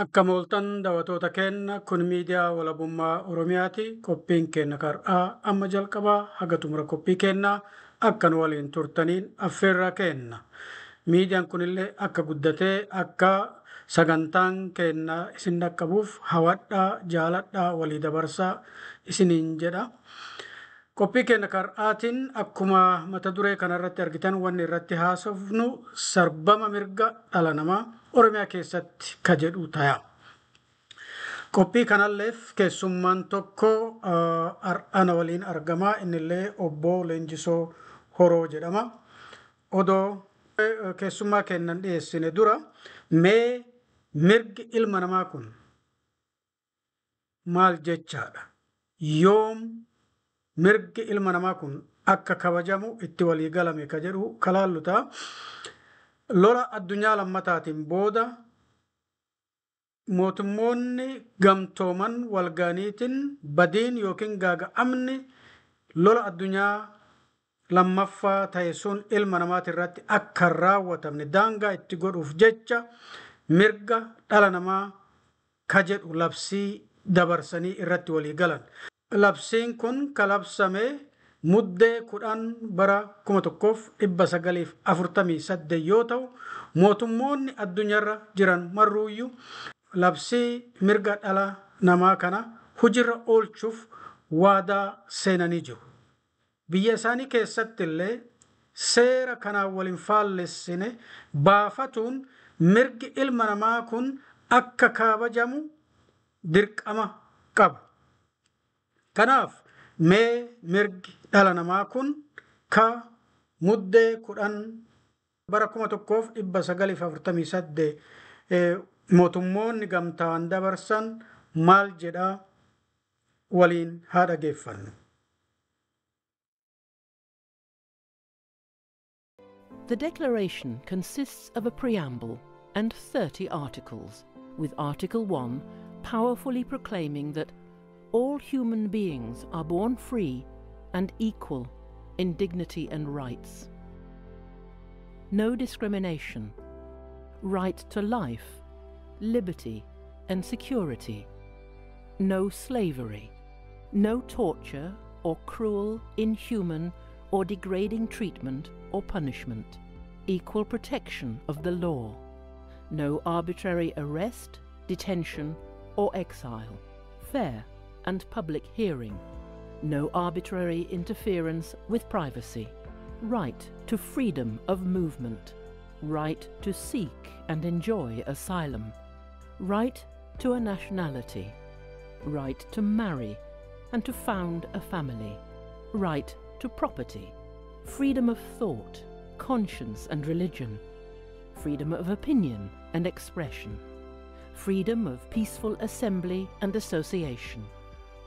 Akka mooltan daawwattoota keenya kun miidiyaa walabummaa Oromiyaati. Qophiin keenya har'aa amma jalqabaa haga xumura qophii keenyaa akka nu waliin turtaniin affeerraa kenna. Miidiyaan kunillee akka guddatee akka sagantaan keenya isin dhaqqabuuf hawadhaa jaaladhaa walii dabarsaa isiniin jedha. Qophii keenya har'aatiin akkuma mata duree kanarratti argitan wanni irratti haasofnu sarbama mirga dhala namaa Oromiyaa keessatti ka jedhu ta'a. Qophii kanalleef keessummaan tokko ana waliin argama. Innillee obbo Leenjisoo Horoo jedhama. Odoo keessummaa kennan dhiyeessine dura mee mirgi ilma namaa kun maal jechaadha? Yoom mirgi ilma namaa kun akka kabajamu itti walii galame ka jedhu kalaallu ta'a. Lola addunyaa lammataatiin booda mootummoonni gamtooman walgaaniitiin badiin yookiin gaaga'amni lola addunyaa lammaffaa ta'e sun ilma namaati irratti akka hin raawwatamne daangaa itti godhuuf jecha mirga dhala namaa ka jedhu labsii dabarsanii irratti walii galan. Labsiin kun kalabsame muddee 10 bara 1948 yoo ta'u mootummoonni addunyaarra jiran marruuyyuu labsii mirga dhala namaa kana hojiirra oolchuuf waadaa seenanii jiru. Biyya isaanii keessatti illee seera kanaan waliin faallessine baafatuun mirgi ilma namaa kun akka kabajamu dirqama qabu. Kanaaf mee mirgi dhala namaa kun ka muddee 10 bara 1948 mootummoonni gamtaan dabarsan maal jedhaa waliin haa dhageeffannu. The Declaration consists of a preamble and 30 articles, with Article 1 powerfully proclaiming that all human beings are born free and equal in dignity and rights. No discrimination, right to life, liberty and security, no slavery, no torture or cruel, inhuman or degrading treatment or punishment, equal protection of the law, no arbitrary arrest, detention or exile, fair and public hearing, no arbitrary interference with privacy, right to freedom of movement, right to seek and enjoy asylum, right to a nationality, right to marry and to found a family, right to property, freedom of thought, conscience and religion, freedom of opinion and expression, freedom of peaceful assembly and association,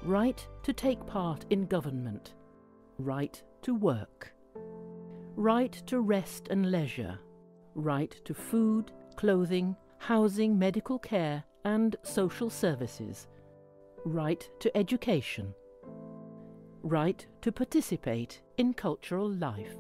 right to take part in government, right to work, right to rest and leisure, right to food, clothing, housing, medical care and social services, right to education, right to participate in cultural life.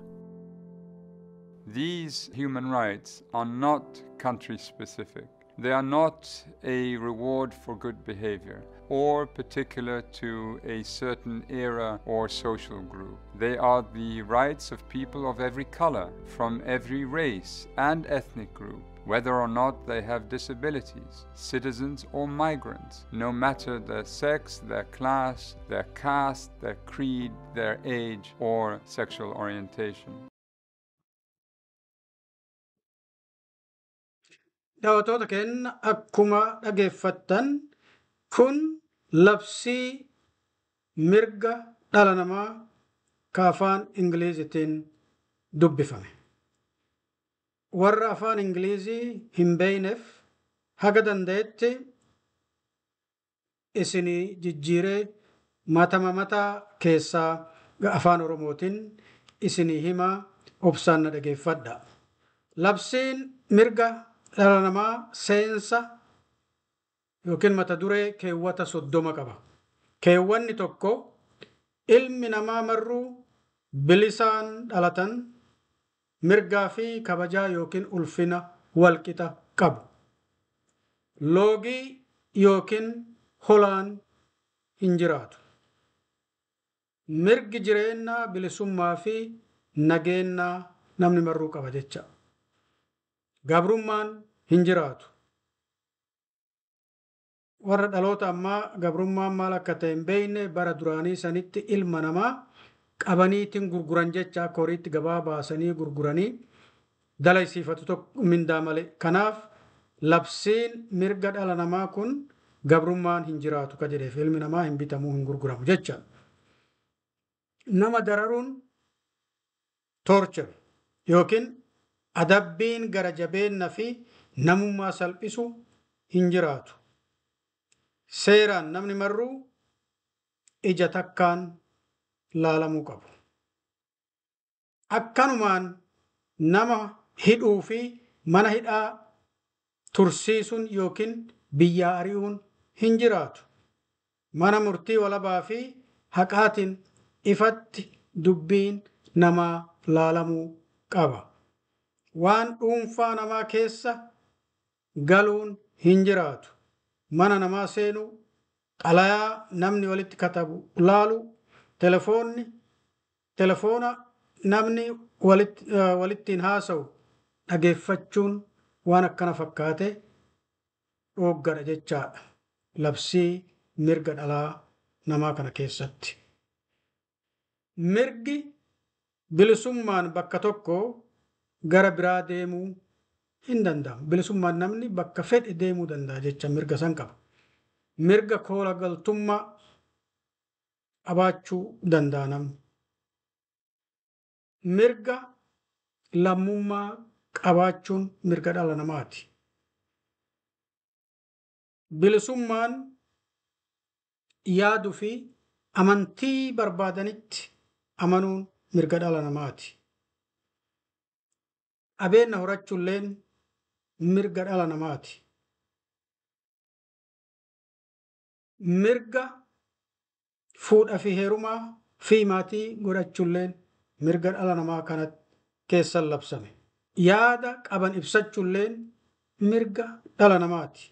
These human rights are not country-specific. They are not a reward for good behavior or particular to a certain era or social group. They are the rights of people of every color, from every race and ethnic group, whether or not they have disabilities, citizens or migrants, no matter their sex, their class, their caste, their creed, their age, or sexual orientation. Daawwattoota keenya akkuma dhageeffattan kun labsii mirga dhala namaa ka afaan Ingiliziitiin dubbifame. Warra afaan Ingilizii hin beekneef haga danda'etti isinii jijjiiree matama mataa keessaa afaan Oromootiin isinii himaa obsaan na dhageeffadha. Labsiin mirga dhala namaa seensa yookiin mata duree keewwata 30 qaba. Keewwanni tokko ilmi namaa marruu bilisaan dhalatan mirgaa fi kabajaa yookiin ulfina walqixa qabu. Loogii yookiin holaan hin jiraatu. Mirgi jireenyaa bilisummaa fi nageenyaa namni marruu qaba jecha. Gabrummaan hin jiraatu. Warra dhaloota ammaa gabrummaan maal akka ta'e hin beekne bara duraanii sanitti ilma namaa qabaniitiin gurguran jecha akka horiitti gabaa baasanii gurguranii dalaysiifatu tokko mindaa malee. Kanaaf labsiin mirga dhala namaa kun gabrummaan hin jiraatu ka jedheef ilmi namaa hin bitamuu hin gurguramu jecha. Nama dararuun torture yookiin adabbiin gara jabeenna fi namummaa salphisu hin jiraatu. Seeraan namni marruu ija takkaan laalamuu qabu. Akkanumaan nama hidhuu fi mana hidhaa tursiisuun yookiin biyyaa ari'uun hin jiraatu. Mana murtii walabaa fi haqaatiin ifatti dubbiin namaa laalamuu qaba. Waan dhuunfaa namaa keessa galuun hin jiraatu. Mana namaa seenuu, xalayaa namni walitti katabu laalu, telefoona namni walittiin haasa'u dhageeffachuun waan akkana fakkaate dhooggadha jechaadha. Labsii mirga dhalaa namaa kana keessatti. Mirgi bilisummaan bakka tokko gara biraa deemuu hin danda'amu. Bilisummaan namni bakka fedhe deemuu danda'a jecha mirga san qaba. Mirga koola galtummaa qabaachuu danda'a namni. Mirga lammummaa qabaachuun mirga dhala namaati. Bilisummaan yaaduu fi amantii barbaadanitti amanuun mirga dhala namaati. Qabeenya horachuulleen mirga dhala namaati. Mirga fuudha fi heerumaa fi maatii godhachuulleen mirga dhala namaa kana keessan labsame. Yaada qaban ibsachuulleen mirga dhala namaati.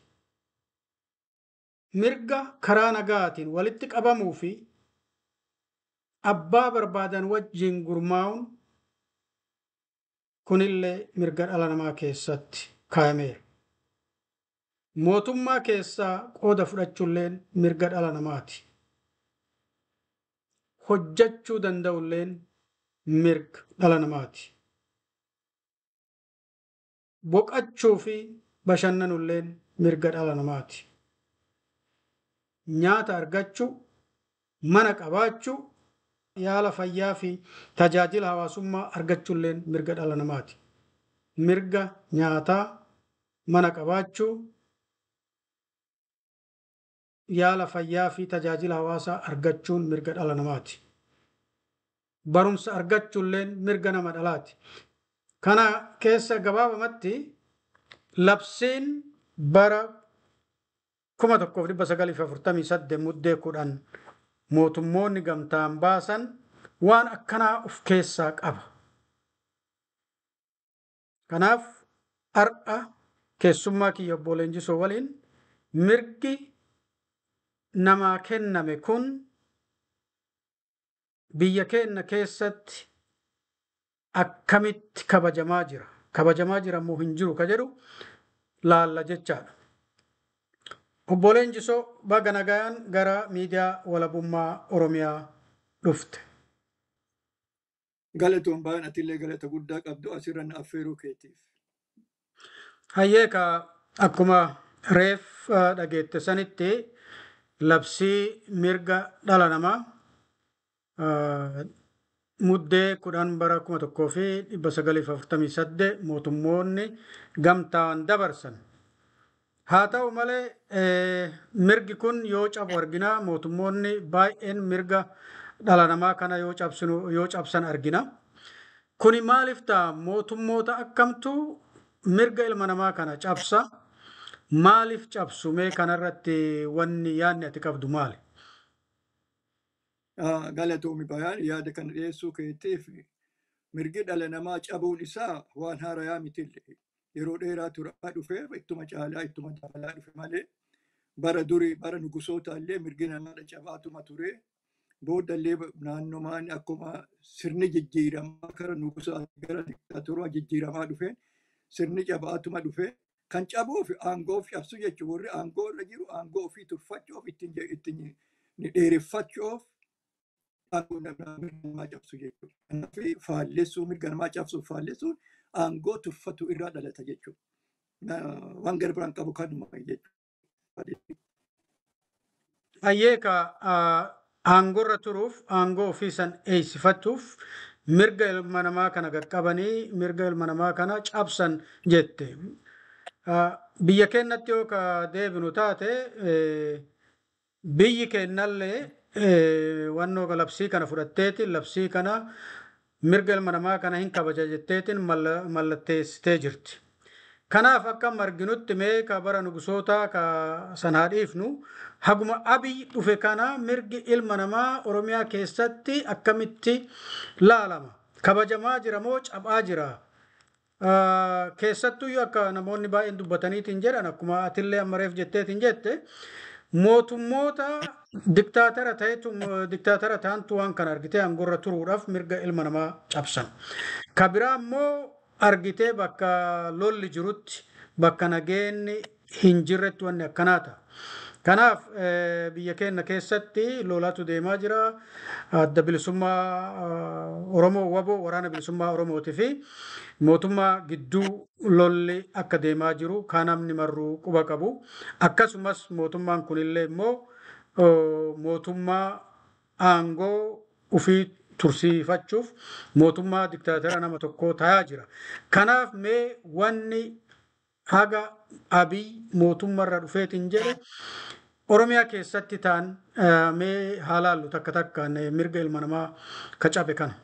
Mirga karaa nagaatiin walitti qabamuu fi abbaa barbaadan wajjin gurmaa'uun kunillee mirga dhala namaa keessatti kaayameera. Mootummaa keessaa qooda fudhachuulleen mirga dhala namaati. Hojjechuu danda'ulleen mirga dhala namaati. Boqachuu fi bashannanulleen mirga dhala namaati. Nyaata argachuu, mana qabaachuu, yaala fayyaa fi tajaajila hawaasummaa argachuulleen mirga dhala namaati. Mirga nyaataa, mana qabaachuu, yaala fayyaa fi tajaajila hawaasaa argachuun mirga dhala namaati. Barumsa argachuulleen mirga nama dhalaati. Kana keessa gabaabamatti labsiin bara 1948 muddee 10 mootummoonni gamtaan baasan waan akkanaa of keessaa qaba. Kanaaf har'a keessummaa kiyya obbo Leenjisoo waliin mirgi namaa kenname kun biyya keenya keessatti akkamitti kabajamaa jira? Kabajamaa jira moo hin jiru ka jedhu laalla jechaadha. Obbo Leenjisoo baga nagaan gara miidiyaa walabummaa Oromiyaa dhufte. Galatoon baay'een atillee galata guddaa qabdu asirra na affeeruu keetiif. Hayyeeka akkuma reef dhageette sanitti labsii mirga dhala namaa muddee 10 bara 1948 mootummoonni gamtaan dabarsan. Haa ta'u malee mirgi kun yoo cabu argina. Mootummoonni baay'een mirga dhala namaa kana yoo cabsan argina. Kuni maaliif ta'a? Mootummoota akkamtu mirga ilma namaa kana cabsa? Maaliif cabsu? Mee kanarratti wanni yaadni ati qabdu maali? Galatoomi bayaan yaada kana dhiyeessuu keetiif. Mirgi dhala namaa cabuun isaa waan haarayaa mitillee. Yeroo dheeraa turaa dhufe, ittuma caalaa ittuma dabalaa dhufe malee, bara durii bara nugusoota illee mirgi namaa cabaatuma ture. Booddallee naannomaan akkuma sirni jijjiiramaa kara nugusaa gara diktaatoraa jijjiiramaa dhufe, sirni cabaatuma dhufe. Kan cabuuf aangoof cabsu jechuun, warri aangoo irra jiru aangoo ofii turfachuuf, ittiin dheereffachuuf aangoo mirga namaa cabsu jechuudha. Kanaaf faallessuu, mirga namaa cabsuuf faallessuun aangoo turfatu irraa dhalata jechuudha. Waan gara biraan qabu kanuma jechuudha. Hayyeeka, aangoorra turuuf, aangoo ofii san eeysifachuuf mirga ilma namaa kana qaqqabanii mirga ilma namaa kana cabsan jette. Biyya keenyatti yoo ka deebinu taate, biyyi keenyallee wannoo labsii kana fudhatteetiin, labsii kana mirga ilma namaa kana hin kabaja jetteetiin mallatteessitee jirti. Kanaaf akka marginutti, mee ka bara nugusootaa ka sanaa dhiifnu, haguma Abiy dhufe kana mirgi ilma namaa Oromiyaa keessatti akkamitti laalama? Kabajamaa jira moo cabaa jira? Keessattuyyuu akka namoonni baay'een dubbataniitiin jedhan, akkuma atillee amma reef jetteetiin jette, mootummoota diktaatara ta'etu, diktaatara ta'antu waan kana argitee aangorra turuudhaaf mirga ilma namaa cabsan. Ka biraa immoo argitee bakka lolli jirutti, bakka nageenyi hin jirretti wanni akkanaa ta'a. Kanaaf biyya keenya keessatti lolatu deemaa jira. Adda Bilisummaa Oromoo, WABO, Waraana Bilisummaa Oromootii fi mootummaa gidduu lolli akka deemaa jiru kan namni marruu quba qabu. Akkasumas mootummaan kunillee immoo mootummaa aangoo ofii tursiifachuuf mootummaa diktaatara nama tokkoo tayaa jira. Kanaaf mee wanni haga Abiy mootummaarra dhufeetiin jedhe Oromiyaa keessatti ta'an mee haa laallu takka takkaan, mirga ilma namaa ka cabe kana.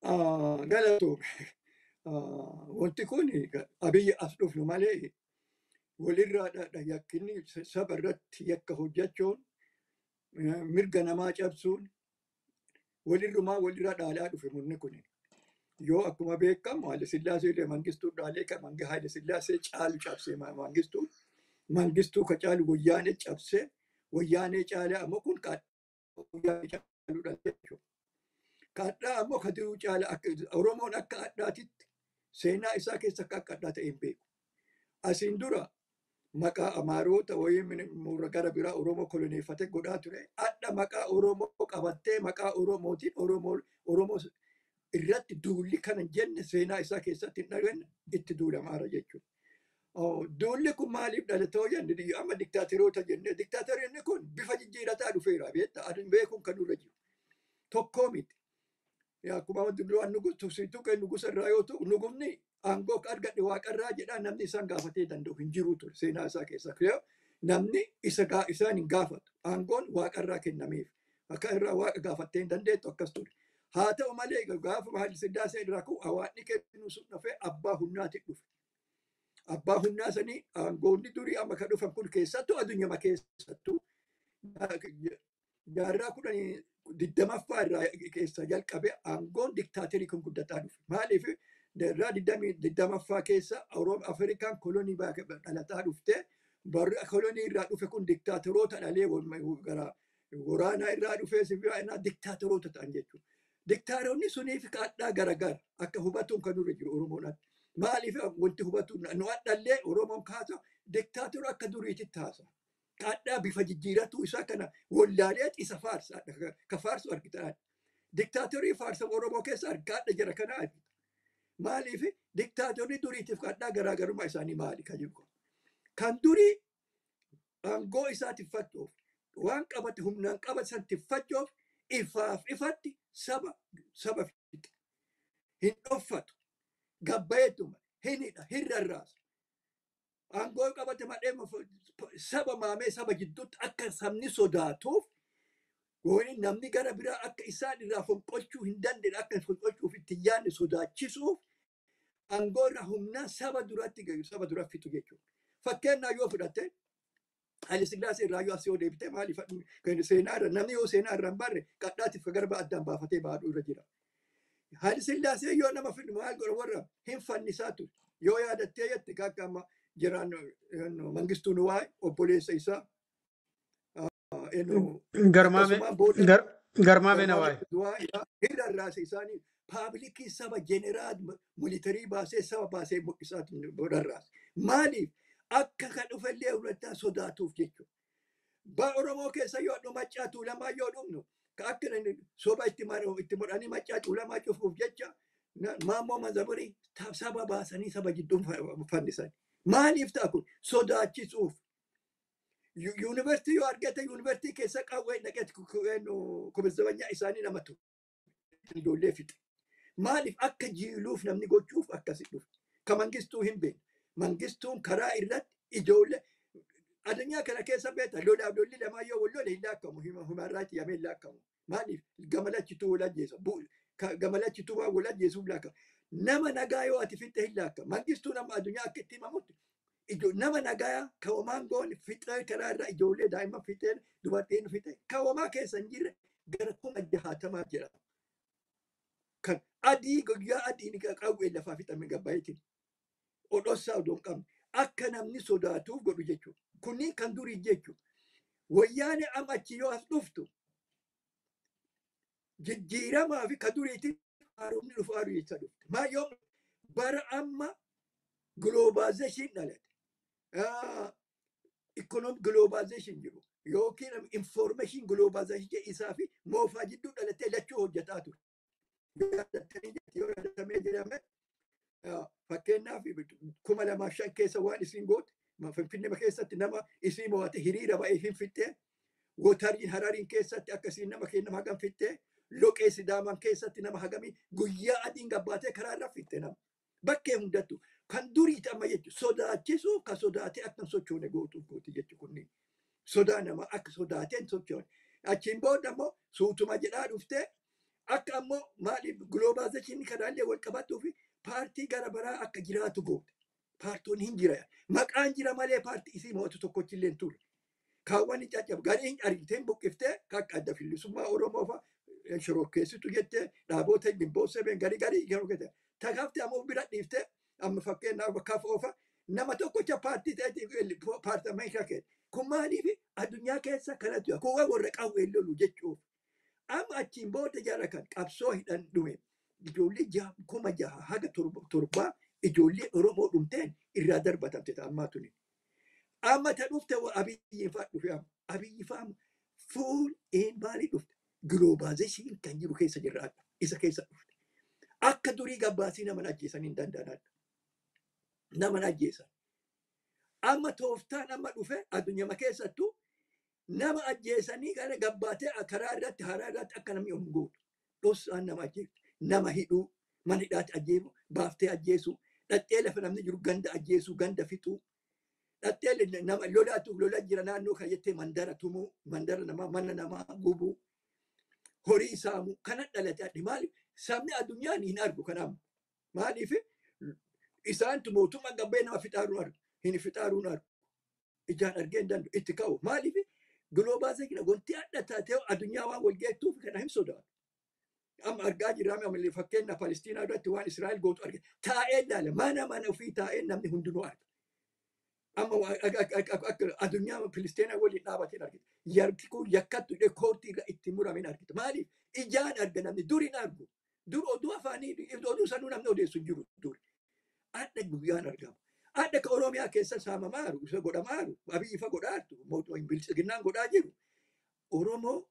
Galatoome. Wanti kun Abiyyi as dhufnu malee, walirraa yakkinni saba irratti yakka hojjechuun, mirga namaa cabsuun walirrumaa walirraa dhaalaa dhufe murni kun. Yoo akkuma beekamu Haile Sillaasee illee Mangistuu dhaalee, kan Haile Sillaasee caalu cabsee Mangistuu, Mangistuu ka caalu Wayyaanee cabsee, Wayyaanee caalee ammoo kun Wayyaanee caaluudha jechuudha. Kaadhaa ammoo ka diruu caala akka Oromoon akka addaatitti seenaa isaa keessa akka addaa ta'e hin beeku. Asiin dura maqaa Amaarota wayii mura gara biraa Oromoo koloneeffate godhaa ture. Adda maqaa Oromoo qabattee maqaa Oromootiin Oromoo irratti duulli kana jenne seenaa isaa keessatti hin dhageenye itti duulamaara jechuudha. Duulli kun maaliif dhalate yoo jenne, amma diktaateroota jenne, diktaateroonni kun bifa jijjiirataa dhufeera, beektaa, adin beekuun kan nurra jiru. Tokkoo miti. Akkuma duraan tuqee, nugusa irraa yoo ta'u, nugufni aangoo akka argadhe waaqarraa jedhaa, namni isaan gaafatee danda'u hin jiru ture seenaa isaa keessa. Namni isa isaan hin gaafatu. Aangoon waaqarraa kennameef. Akka irraa waaqa gaafattee hin dandeettu, akkas ture. Haa ta'u malee, gaafa Haayile Sillaasee irraa ka'u, hawaasni kennu sun dhufee abbaa humnaatti dhufe. Abbaa humnaa sanii aangoonni durii amma kan dhufan kun keessattuu addunyaa keessattuu jaarraa 20ffaa irraa keessa jalqabe aangoon diktaaterii kun guddataa dhufe. Maaliif, jaarraa 20ffaa keessa Afrikaan kolonii dhalataa dhufte, barri kolonii irraa dhufe kun diktaateroota dhalee, gara waraanaa irraa dhufee sibiilaa diktaateroota ta'an jechuudha. Diktaateronni suniif kaadhaa garagara akka hubatuun kan nurra jiru Oromoon. Maaliif, wanti hubatu nu adhallee Oromoon kaasa diktaatera akka duriititti haasa. Kaadhaa bifa jijjiiratuu isaa kana wallaalee isa faarsa, ka faarsu argitan. Diktaatorii faarsa Oromoo keessa argaadha jira kana argita. Maaliif, diktaatorri duriitiif kaadhaa garaagarummaa isaanii maali kan jiru? Kan durii aangoo isaa tiffachuuf, waan qabate humnaan qabate san tiffachuuf, ifaaf ifatti saba fixa. Hin dhoffatu. Gabbayeetuma hin hidha, hin rarraasa. Aangoo qabate malee saba maamee saba jidduutti akka sabni sodaatuuf, wayii namni gara biraa akka isaan irraa fonqolchuu hin dandeenye, akka fonqolchuuf itti hin yaadne sodaachisuuf, aangoo irraa humnaa saba duratti saba dura fitu jechuudha. Fakkeenyaaf yoo fudhatte, Haile Sillaasee irraa yoo as yoo deebite, maaliif, seenaa irra namni yoo seenaa irra hin barre qadhaatiif garba addaan baafatee baaduu irra jira. Haayile Sillaasee yoo nama fidu maal godha warra hin fannisaa ture. Yoo yaadattee jette akka amma jiraan Mangistuu Nuwaay obboleessa isaa Garmaamee Nawaay. Hin rarraase isaanii public saba jeneraal military baasee saba baasee mul'isaa rarraase. Maaliif akka kan dhufellee hulattaa sodaatuuf jechuudha. Ba Oromoo keessa yoo dhumnu Maccaa Tuulamaa yoo dhumnu akka soba itti mudhanii Maccaa Tuulamaa cufuuf jecha Maammoo Mazamurii saba baasanii saba jidduun fannisan. Maaliif ta'a kun sodaachisuuf. Yuunivarsiitii yoo argate yuunivarsiitii keessa qawwee dhaqetti kubizabanyaa isaanii nama ture. Ijoollee fixe. Maaliif akka jiiluuf namni gochuuf akkasi dhufe. Ka Mangistuu hin beekne. Mangistuun karaa irratti ijoollee addunyaa kana keessa beekta lolaaf lolli lamaa yoo wal lole hin laakkamu human right yamee hin laakkamu. Maaliif gama lachituu wal ajjeesa. Gama lachituu waan wal ajjeesuuf laakkamu. Nama nagaa yoo ati fixxe hin laakkamu. Mangistuun amma addunyaa akka itti himamutti nama nagaa kawamaan goone fixee karaa irraa ijoollee daa'imman fixee dubartiin fixee kawamaa keessa hin jirre gara 60,000 jira. Kan adii guyyaa adiin qawwee lafaa fixame gabbayeetiin odhossaa odoo hin qabne akka namni sodaatuuf godhu jechuudha. Kunniin kan durii jechuudha. Wayyaane amma achi yoo as dhuftu jijjiiramaa fi kan duriitiin haaromni dhufaaru jecha dhufte. Maa yoo bara amma globalization dhalate. Economic globalization jiru yookiin information globalization isaa fi moofaa jidduu dhalatee lachuu hojjetaa ture. Yoo yaadatamee jedhame fakkeenyaaf 2005 keessa waan isiin goote Finfinnee keessatti nama isii mo'ate hiriira ba'ee hin fixxee, Wotariin Harariin keessatti akkasiin nama kennama hagam fixxee, Loqee Sidaamaan keessatti nama hagamii guyyaa adiin gabbaatee karaa irra fixxe nama. Bakkee hundattu kan duriiti amma jechuudha sodaachisuu kan sodaatee akka hin sochoone gootuuf gooti jechuudha kunniin. Sodaa namaa akka sodaatee hin sochoone. Achiin booda immoo suutuma jedhaa dhuftee akka ammoo maaliif globalization kanaallee wal qabatuu fi paartii gara baraa akka jiraatu goote. Paartoonni hin jira. Maqaan jira malee paartii isii mo'atu tokkochillee hin turre. Kaawwan hin caccabu. Garee hin ariitee hin buqqiftee akka Adda Bilisummaa Oromoo fa'a shororkeessitu jettee dhaaboota Ginboot 7 garii garii yeroo kette. Takaafte ammoo bira dhiiftee amma fakkeenyaaf kaaf oofa nama tokkocha paartii ta'e paartii Ameerikaa keessa. Kun maaliif addunyaa keessa kanatu jira. Kun warra qawwee lolu jechuuf. Amma achiin booda jara kan qabsoo hidhan dhume ijoollee 6,000 haga 7 ijoollee Oromoo dhumteen irraa darbatamte ammaa tuni. Amma ta dhufte Abiyyiin fa'a dhufe amma. Abiyyi fa'a fuul een maalii dhufte? Globalization kan jiru keessa jirra isa keessa dhufte. Akka durii gabbaasii nama ajjeesan hin danda'an. Nama ajjeesan. Amma tooftaan amma dhufe addunyaa keessattuu nama ajjeesanii gara gabbaatee karaa irratti haraa irratti akka namni of gootu. Dhossaan nama ajjeesu. Nama hidhuu, mana hidhaatti ajjeesu, baaftee ajjeesu, dhattee lafa namni jiru ganda ajjeesu, ganda fixuu. Dhattee nama lolaatu lola jira naannoo kan jettee mandara tumuu, mandara namaa, mana namaa gubuu, horii saamuu kana dhalate adde maaliif sabni addunyaan hin argu kanaaf maaliif isaantu mootummaa gabbee nama fixaaruun argu hin fixaaruun argu ijaan argee hin danda'u itti ka'u maaliif globalization wanti adda taatee addunyaa waan wal geettuuf kana hin sodaatu. Amma argaa jirra amma fakkeenya Palestiinaa irratti waan Israa'el gootu arge taa'ee ilaala mana mana ofii taa'ee namni hundinuu arga. Amma akka addunyaa Palestiinaa waliin dhaabateen argita. Yarki kun yakkattu jedhee koortii irra itti muramin argita. Maaliif ijaan arga namni dur hin argu. Dur oduu afaanii oduu sanuu namni odeessu hin jiru dur. Adda guyyaan argama. Adda ka Oromiyaa keessa saamamaaru, isa godhamaaru, Abiyyi fa godhaartu, mootummaan bilchiginnaan godhaa jiru. Oromoo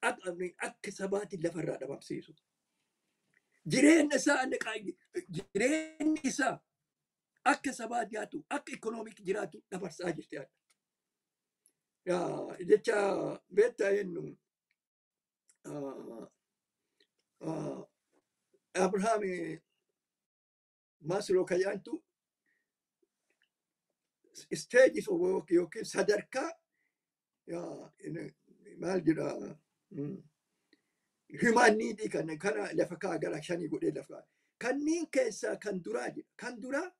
akka sabaatti lafarraa dhabamsiisu. Jireenya isaa jireenyi isaa akka sabaa jiraatu, akka economic jiraatu dabarsaa jirti. Jecha beektaa jennu Abrahaam Maslow kayaantu stages of work yookiin sadarkaa maal jedha human need kan kana lafa kaa gara shanii godhee lafa kaa. Kanneen keessaa kan duraa jedha. Kan duraa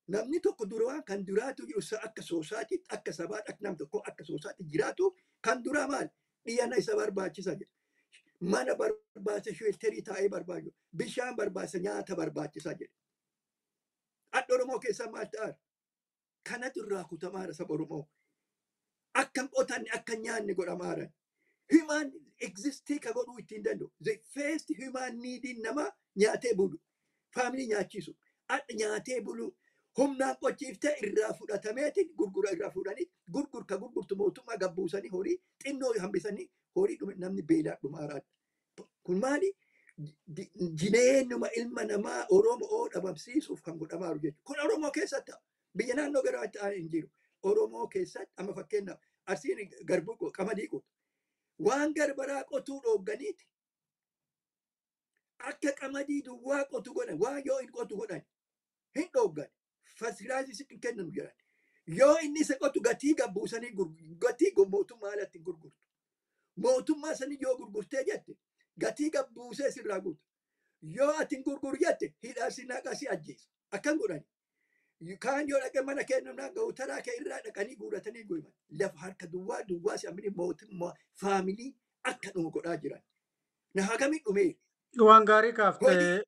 namni tokko duraa kan duraatu jiru akka society akka sabaatti akka nam tokko akka society jiraatu kan duraa maal dhiyyana isa barbaachisa jedha. Mana barbaachisa, shelterii taa'ee barbaadu, bishaan barbaachisa, nyaata barbaachisa jedhe. Adda Oromoo keessaa maal ta'aara? Kanatu irraa kutamaara saba Oromoo. Akka hin qotanne, akka hin nyaanne godhamaara. Human existii ka godhuu ittiin danda'u. The first human neediin nama nyaatee bulu. Family nyaachisu. Adda nyaatee bulu. Humnaan qochiiftee irraa fudhatameetiin gurgura irraa fuudhanii gurgur ka gurgurtu mootummaa gabbuusanii horii xinnoo hambisanii horii dhume namni beelaa dhumaaraadha. Kun maali? Jireenyuma ilma namaa Oromoo dhabamsiisuuf kan godhamaaru jechuudha. Kun Oromoo keessatti ta'a. Biyya naannoo garaa ta'an hin jiru. Oromoo keessatti amma fakkeenyaaf Arsiin garbuu qamadii qota. Waan garbaraa qotuu dhoogganiiti. Akka qamadii duwwaa qotu godhan, waan yoo hin qotu godhan hin dhooggan. Fertilizerii sitti hin kennamu jedhan. Yoo inni isa qotu gatii gabbuusanii gatii mootummaa alatti hin gurgurtu. Mootummaa sanii yoo gurgurtee jette gatii gabbuusee sirraa guutu. Yoo ati hin gurguru jette hidhaa si naqaa si ajjeesa. Akkan godhani. Kaan yoo dhaqee mana kennu naa ga'u taraa kee irraa dhaqanii guuratanii guuran. Lafa harka duwwaa duwwaa si ammini mootummaa family akka dhumu godhaa jiran. Na hagamii dhumee. Waan gaarii kaaftee,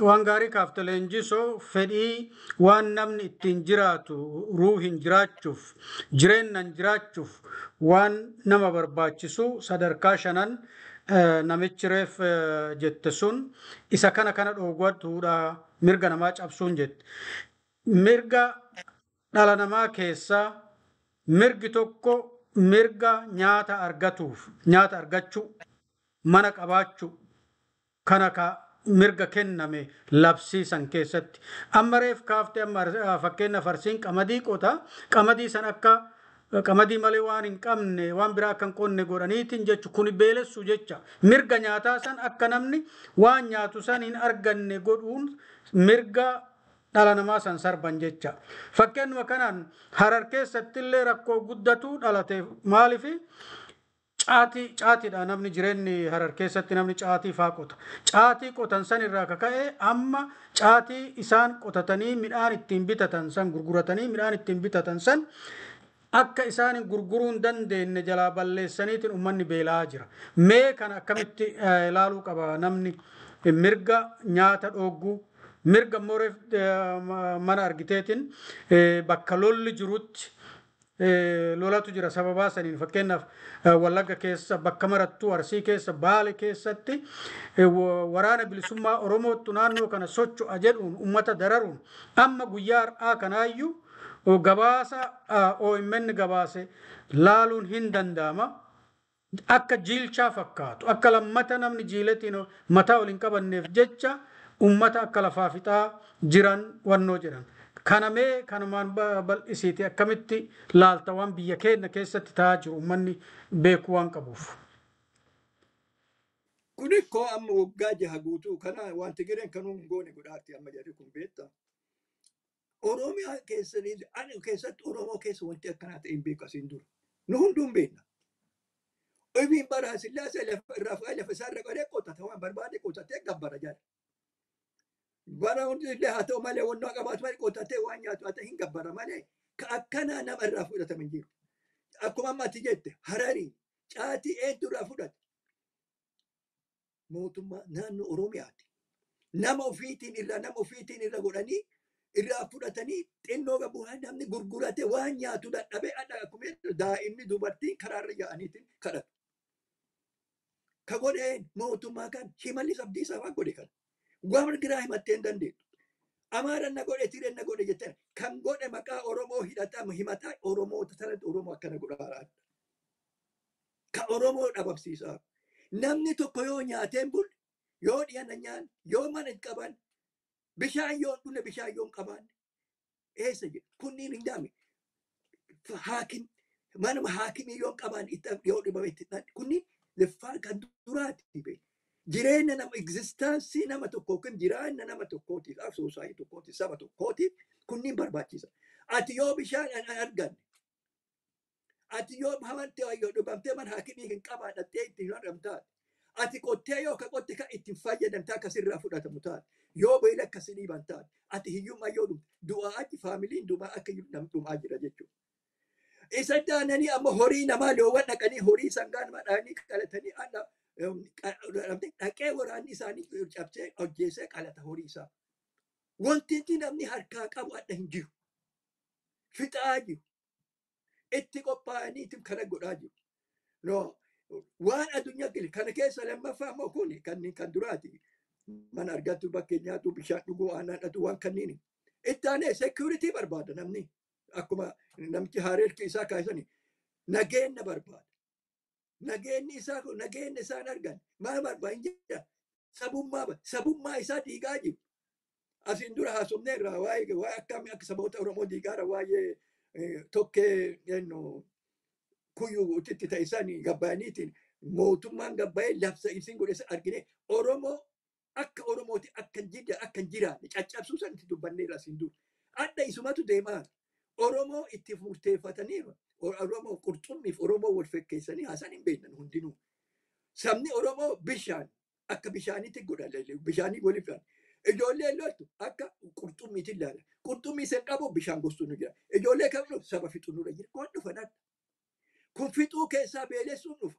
waan gaarii kaafte Leenjisoo. Fedhii waan namni ittiin jiraatu, ruuhin jiraachuuf, jireennan jiraachuuf waan nama barbaachisu sadarkaa shanan namichi reef jette sun isa kana kana dhoowwatuudha mirga namaa cabsuun jette. Mirga dhala namaa keessaa mirgi tokko mirga nyaata argatuuf, nyaata argachuu, mana qabaachuu, kana ka mirga kenname labsiisan keessatti. Amma reef kaaftee, amma fakkeenyaaf Arsiin qamadii qota. Qamadii san akka qamadii malee waan hin qabne, waan biraa akka hin qonne godhaniitiin jechu. Kun beelessuu jecha. Mirga nyaataa san akka namni waan nyaatu san hin arganne godhuun mirga dhala namaa san sarban jecha. Fakkeenyuma kanaan Harar keessatti illee rakkoo guddatu dhalate. Maalifi? Caatii, caatiidha namni jireenyi Harar keessatti, namni caatii faa qota. Caatii qotan san irraa kaka'e amma caatii isaan qotatanii midhaan ittiin bitatan san gurguratanii, midhaan ittiin bitatan san akka isaan gurguruu hin dandeenye jalaa balleessaniitiin uummanni beela'aa jira. Mee kana akkamitti ilaaluu qaba namni? Mirga nyaata dhoogguu, mirga immoo mana argiteetiin bakka lolli jirutti, lolatu jira sababaa saniin, fakkeenyaaf Wallagga keessa, bakka marattuu, Arsii keessa, Baale keessatti waraana bilisummaa Oromoottu naannoo kana socho'a jedhuun ummata dararuun amma guyyaa har'aa kanaayyuu gabaasa OMN gabaase laaluun hin danda'ama. Akka jiilchaa fakkaatu, akka lammata namni jiiletiin mataa ol hin qabanneef jecha ummata akka lafaa fixaa jiran wannoo jedhan. Kana mee kanumaan bal'isiiti akkamitti laalta, waan biyya keenya keessatti ta'aa jiru uummanni beekuu waan qabuuf? Kun ikkoo amma waggaa 6 guutuu kana waan Tigireen kanuu hin goone godhaatti amma jarri kun beektaa. Oromiyaa keessatti, ani keessatti, Oromoo keessa wanti akkanaa ta'e hin beeku asiin dura. Nu hunduu hin beekna. Ofiin bara Sillaasee lafa irraa fuudhee lafa isaa irra godhee qotata, waan barbaade qotatee gabbara jala. Bara hundi illee haa ta'u malee, wannoo qabaatu malee, qotatee waan nyaatu haa ta'e hin gabbara malee ka akkanaa nama irraa fudhatame hin jiru. Akkuma amma ati jette Hararii caatii eenyu irraa fudhate? Mootummaa naannoo Oromiyaati. Nama ofiitiin irraa, nama ofiitiin irra godhanii irraa fudhatanii xinnoo qabu namni gurgurate waan nyaatu dadhabee adda akkuma jedhu daa'imni dubartiin karaarra yaa'aniitiin kadhatu. Ka godheen mootummaa kan Shimallis Abdiisaa waan godhe kana. Waan biraa himattee hin dandeettu. Amaara na godhe, Tireen na godhe jettee kan godhe maqaa Oromoo hidhataa himataa Oromoota sanatti Oromoo akkana godhaa. Ka Oromoo dhabamsiisaa. Namni tokko yoo nyaatee hin bulle, yoo dhiyana nyaanne, yoo mana hin qaban, bishaan yoo hin dhugne, bishaan yoo hin qabaanne, eessa jedhu kunniin hin daame. Haakim manuma haakimii yoo hin qabaanne, itti yoo dhibame itti dhaan kunniin leffaa kan duraati be. Jireenya nama, existenceii nama tokkoo yookiin jireenya nama tokkootiif, society tokkootiif, saba tokkootiif kunniin barbaachisa. Ati yoo bishaan hin arganne, ati yoo hamante yoo dhibamtee mana haakimii hin qabaadhattee ittiin hin argamtaate. Ati qottee yoo ka qotte ka ittiin fayyadamte akkasirraa fudhatamu taate. Yoo beela akkasii dhiiban taate. Ati hiyyummaa yoo dhumte du'aa achi familyn du'aa akka nam dhumaa jira jechuudha. Isa daananii amma horii namaa loowwan dhaqanii horii sangaa nama dhaqanii qalatanii Dhaqee waraanni isaanii cabsee hojjeesee qalata horii isaa. Wanti namni harkaa qabu adda hin jiru. Fixaa jiru. Itti qophaa'anii itti kana godhaa jiru. No, waan addunyaa gili kana keessa lammaffaa immoo kun kan duraati. Mana argattu, bakkee nyaatu, bishaan dhuguu, aannan dhatu, waan kanniini. Itti aanee security barbaada namni. Akkuma namichi haareerki isaa kaasani nageenya barbaada. Nageenyi isaa kun nageenya isaan argan maal barbaada hin jira. Sabummaa isaa diigaa jiru. Asiin dura haasofnee irraa waa'ee akkamii akka saboota Oromoo diigaara, waa'ee tokkee eenyu kuyyuu utitti ta'e isaan gabbaaniitiin mootummaan gabbaa'ee labsa isin godhe argine. Oromoo akka Oromooti akka hin jidda akka hin jiraanne caccabsuu san itti dubbanneerra asiin dura. Adda isumatu deemaa. Oromoo itti murteeffataniiru. Oromoo qurxummiif Oromoo wal fakkeessanii haasaan hin beeknan hundinuu. Sabni Oromoo bishaan akka bishaaniitti godha, bishaanii waliif fidan. Ijoollee loltu akka qurxummiitti ilaala. Qurxummii isin qabu bishaan gostuu nu jira. Ijoollee kam dhufu saba fixuu nurra jira. Kun dhufa dhadha. Kun fixuu keessaa beelessuun dhufa.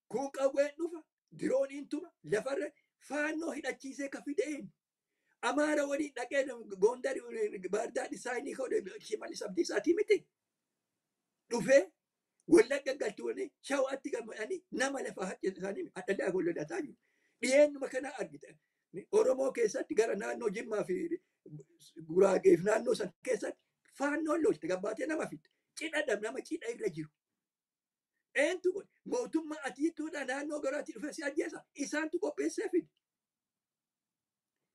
Kun qawween dhufa. Dirooniin tuma lafarra faannoo hidhachiisee ka fide eenyu? Amaara waliin dhaqee Gondar Baardaa isaanii godhe Shimallis Abdiisaatii miti. Dhufee Wallagga galtuun Shawaatti gammadanii nama lafa haqqe isaanii adda gollolataa jiru. Dhiyeennuma kana argite. Oromoo keessatti gara naannoo Jimmaa fi Guraageef naannoo san keessatti faannoon lolte gabbaatee nama fidde. Cidha nama cidha irra jiru. Eentu kun mootummaa atiituudha naannoo garaatti dhufee si ajjeesa. Isaantu qopheessee fide.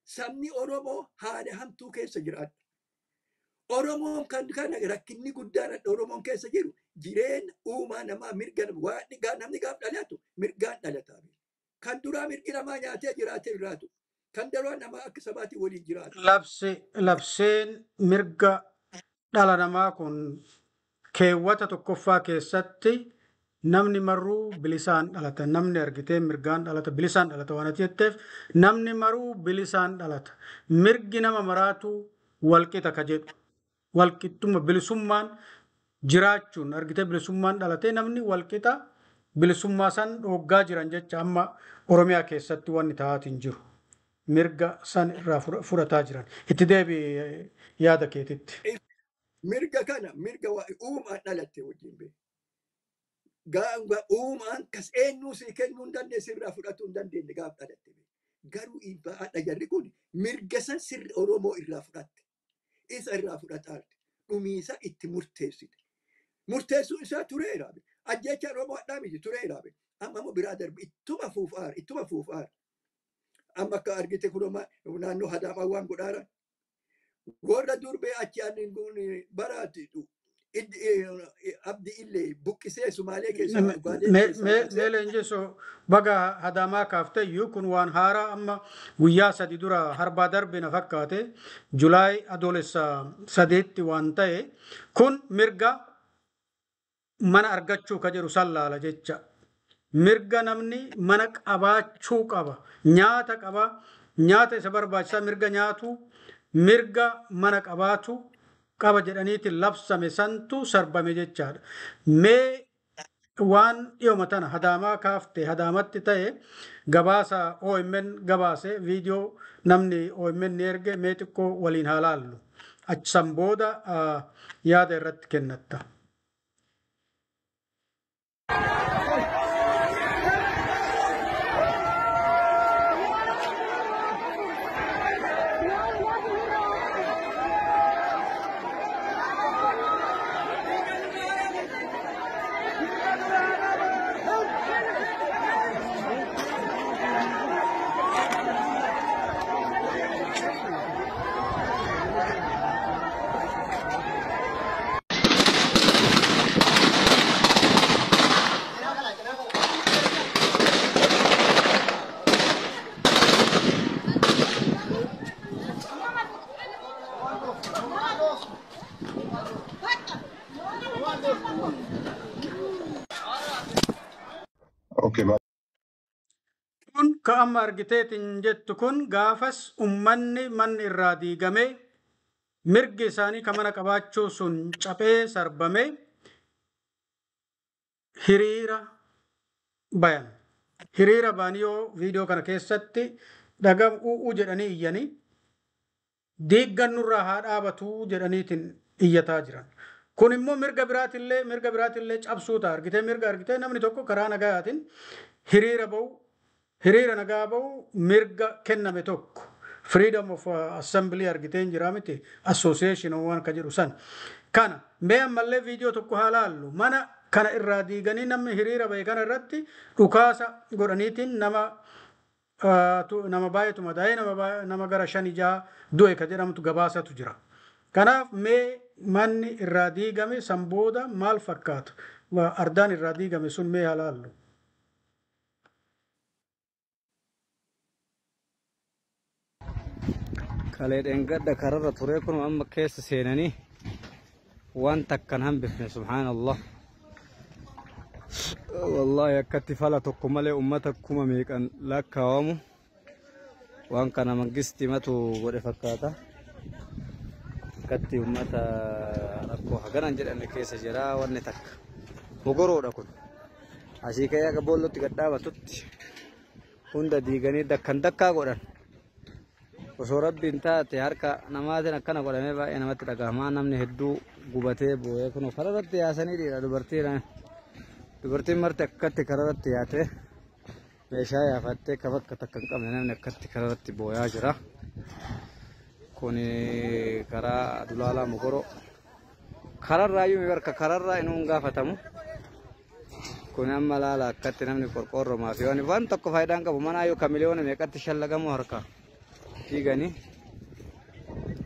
Sabni Oromoo haala hamtuu keessa jiraata. Oromoon kan kana rakkinni guddaan Oromoon keessa jiru jireenya uumaa namaa mirga waan namni gaaf dhalatu mirgaan dhalata. Kan duraa mirgi namaa nyaatee jiraatee jiraatu. Kan duraa namaa akka sabaatti waliin jiraatu. Labseen mirga dhala namaa kun keewwata tokkoffaa keessatti namni maruu bilisaan dhalata. Namni argitee mirgaan dhalata, bilisaan dhalata waan ati jetteef namni maruu bilisaan dhalata. Mirgi nama maraatu walqixa ka jedhu. Walqixxuma bilisummaan jiraachuun argitee bilisummaan dhalatee namni walqixa bilisummaa san dhooggaa jiran jecha amma Oromiyaa keessatti wanni ta'aatiin jiru. Mirga san irraa fudhataa jiran. Itti deebi yaada keetitti. Mirga kana mirga uumaan dhalatte wajjin beeku. Gaafa uumaan kas eenyuu sii kennuu hin dandeenye, sirraa fudhatuu hin dandeenye gaaf dhalatte. Garuu haadha jarri kun mirga san sirri Oromoo irraa fudhatte. Isa irraa fudhataarte. Dhumiisa itti murteessite. Murteessuu isaa tureera. Ajjeechaa Oromoo hadhaa miti, tureera. Amma immoo biraa darbe ittuma fuufaara, ittuma fuufaara. Amma akka argite kunuma naannoo Hadaamaa waan godhaara. Warra durbee achi ani baraati Abdi Illee buqqisee Sumaalee keessaa Ugaaden keessaa Mee leenjisoo, baga Hadaamaa kaaftee iyyuu, kun waan haaraa amma guyyaa 3 dura harbaa darbe na fakkaate, Julaay adoolessa 3tti waan ta'e. Kun mirga mana argachuu ka jedhu san laala jecha. Mirga namni mana qabaachuu qaba. Nyaata qaba. Nyaata isa barbaachisaa mirga nyaatu, mirga mana qabaatu qaba jedhaniitiin labsame santu sarbame jechaadha. Mee waan dhiyoma tana Hadaamaa kaafte, Hadaamatti ta'e gabaasa OMN gabaase, viidiyoo namni OMN ni erge mee xiqqoo waliin haa laallu. Achi booda yaada irratti kennatta. Okay, Kun ka amma argiteetiin jettu kun gaafas ummanni manni irraa diigame, mirgi isaanii ka mana qabaachuu sun caphee sarbame hiriira bayan. Hiriira ba'anii yoo viidiyoo kana keessatti dhagam u'uu jedhanii iyyanii diiggan nurraa haa dhaabatuu jedhaniitiin iyyataa jiran. Kun immoo mirga biraatillee cabsuu ta'a. Argitee mirga argitee namni tokko karaa nagayaatiin hiriira ba'u, hiriira nagaa ba'u mirga kenname tokko. Freedom of assembly argitee hin jiraa miti, association waan ka jedhu san. Kana mee ammallee viidiyoo tokko haa laallu. Mana kana irraa diiganii namni hiriira ba'e kana irratti dhukaasa godhaniitiin nama baay'eetu madaa'ee, nama gara shani jaha du'e ka jedhamtu gabaasatu jira. Kanaaf mee manni irraa diigame san booda maal fakkaata? Ardaan irraa diigame sun mee haa laallu. Kalee dheengadda kararra ture kun amma keessa seenanii waan takkan hambifne. Subhaanallah, wallaahi akkatti fala tokko malee ummata kuma meeqan lakkaawamu. Waan kana mangisti matu godhe fakkaata. Akkatti ummata rakkoo haganan jedhame keessa jira. Wanni takka mogoroodha kun asii ka'ee akka boollootti gad dhaabatutti hunda diiganii dakkan dakkaa godhan. Osoo Rabbiin taate harka namaatiin akkana godhamee baay'ee namatti dhagahama. Namni hedduu gubatee boo'ee kun kararratti yaasanii, dhiira dubartiin dubartiin marti akkatti kararratti yaatee meeshaa yaafattee ka bakka takka hin qabne namni akkatti kararratti boo'aa jira. Kun karaa Dulaalaa Mogoroo kararraayyuu barka kararraa inuu hin gaafatamu. Kun amma laala akkatti namni qorqoorromaa fi waan tokko faayidaan qabu manaa yoo ka miliyoona meeqatti shallagamu harka fiiganii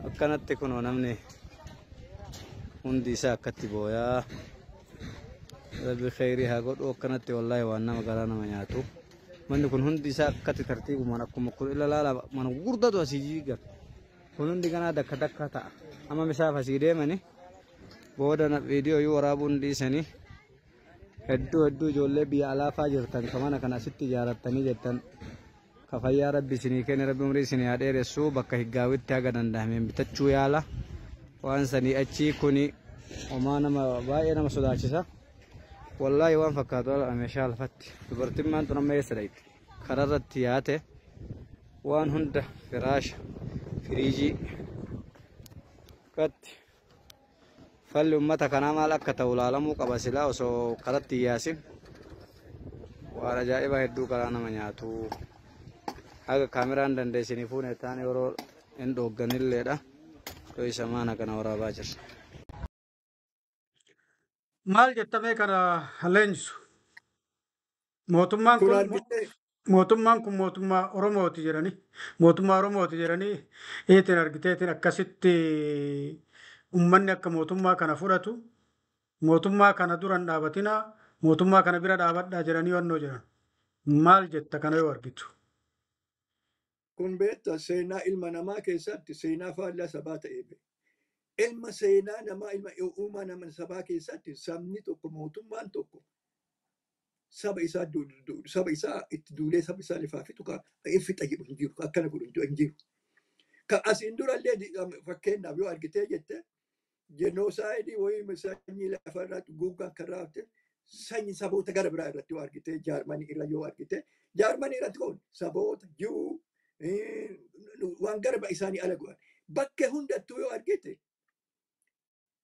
akkanatti. Kunoo namni hundi isaa akkatti booyaa. Rabbi kheyrii haa godhu. Akkanatti wallaahi waan nama garaa nama nyaatu. Manni kun hundi isaa akkatti tartiibumaan akkuma kun ila laala, mana gurguddatu asii jiigan kun hundi ganaa dakka dakka ta'a. Amma misaaf asii deemani booda viidiyoo yoo waraabuun dhiisanii. Hedduu hedduu ijoollee biyya alaafaa jirtan ka mana kana asitti ijaarrattanii jettan, ka fayyaa Rabbi isinii kenne, Rabbi umrii isinii haa dheeressu, bakka higgaawitti haga danda'ameen bitachuu yaala. Waan sanii achii kuni homaa nama baay'ee nama sodaachisa. Wallaahi waan fakkaatu ala meeshaa lafatti. Dubartiin maantu nama eessa dhaqxe kararratti yaate waan hunda, firaasha, firiijii akkatti. Falli ummata kanaa maal akka ta'u laalamuu qaba silaa osoo karatti hin yaasin. Waan ajaa'ibaa hedduu karaa nama nyaatu. Haga kaameraan dandeessinii fuune taane yeroo hin dhoogganilleedha. Isa maana kana waraabaa jirra. Maal jettamee kana leenjisu? Mootummaan Kun kun argitee mootummaan kun mootummaa Oromooti jedhanii, mootummaa Oromooti jedhanii eetiin argiteetiin akkasitti ummanni akka mootummaa kana fudhatu, mootummaa kana duran dhaabatinaa, mootummaa kana bira dhaabadhaa jedhanii wannoo jedhan. Maal jetta kana yoo argitu? Kun beekta, seenaa ilma namaa keessatti seenaa faallaa sabaa ta'e. Ilma seenaa namaa, ilma uumaa nama sabaa keessatti sabni tokko, mootummaan tokko saba isaa saba isaa itti duulee saba isaa lafaa fixu ka fixa jedhu hin jiru, akkana godhu hin jiru. Ka asiin durallee fakkeenyaaf yoo argitee jette genocide wayii sanyii lafa irratti guuggaan kan raawwate sanyii saboota gara biraa irratti yoo argite, Jaarmanii irra yoo argite, Jaarmanii irratti kun saboota jiru waan gara biraa isaanii ala godhan. Bakkee hundattuu yoo argite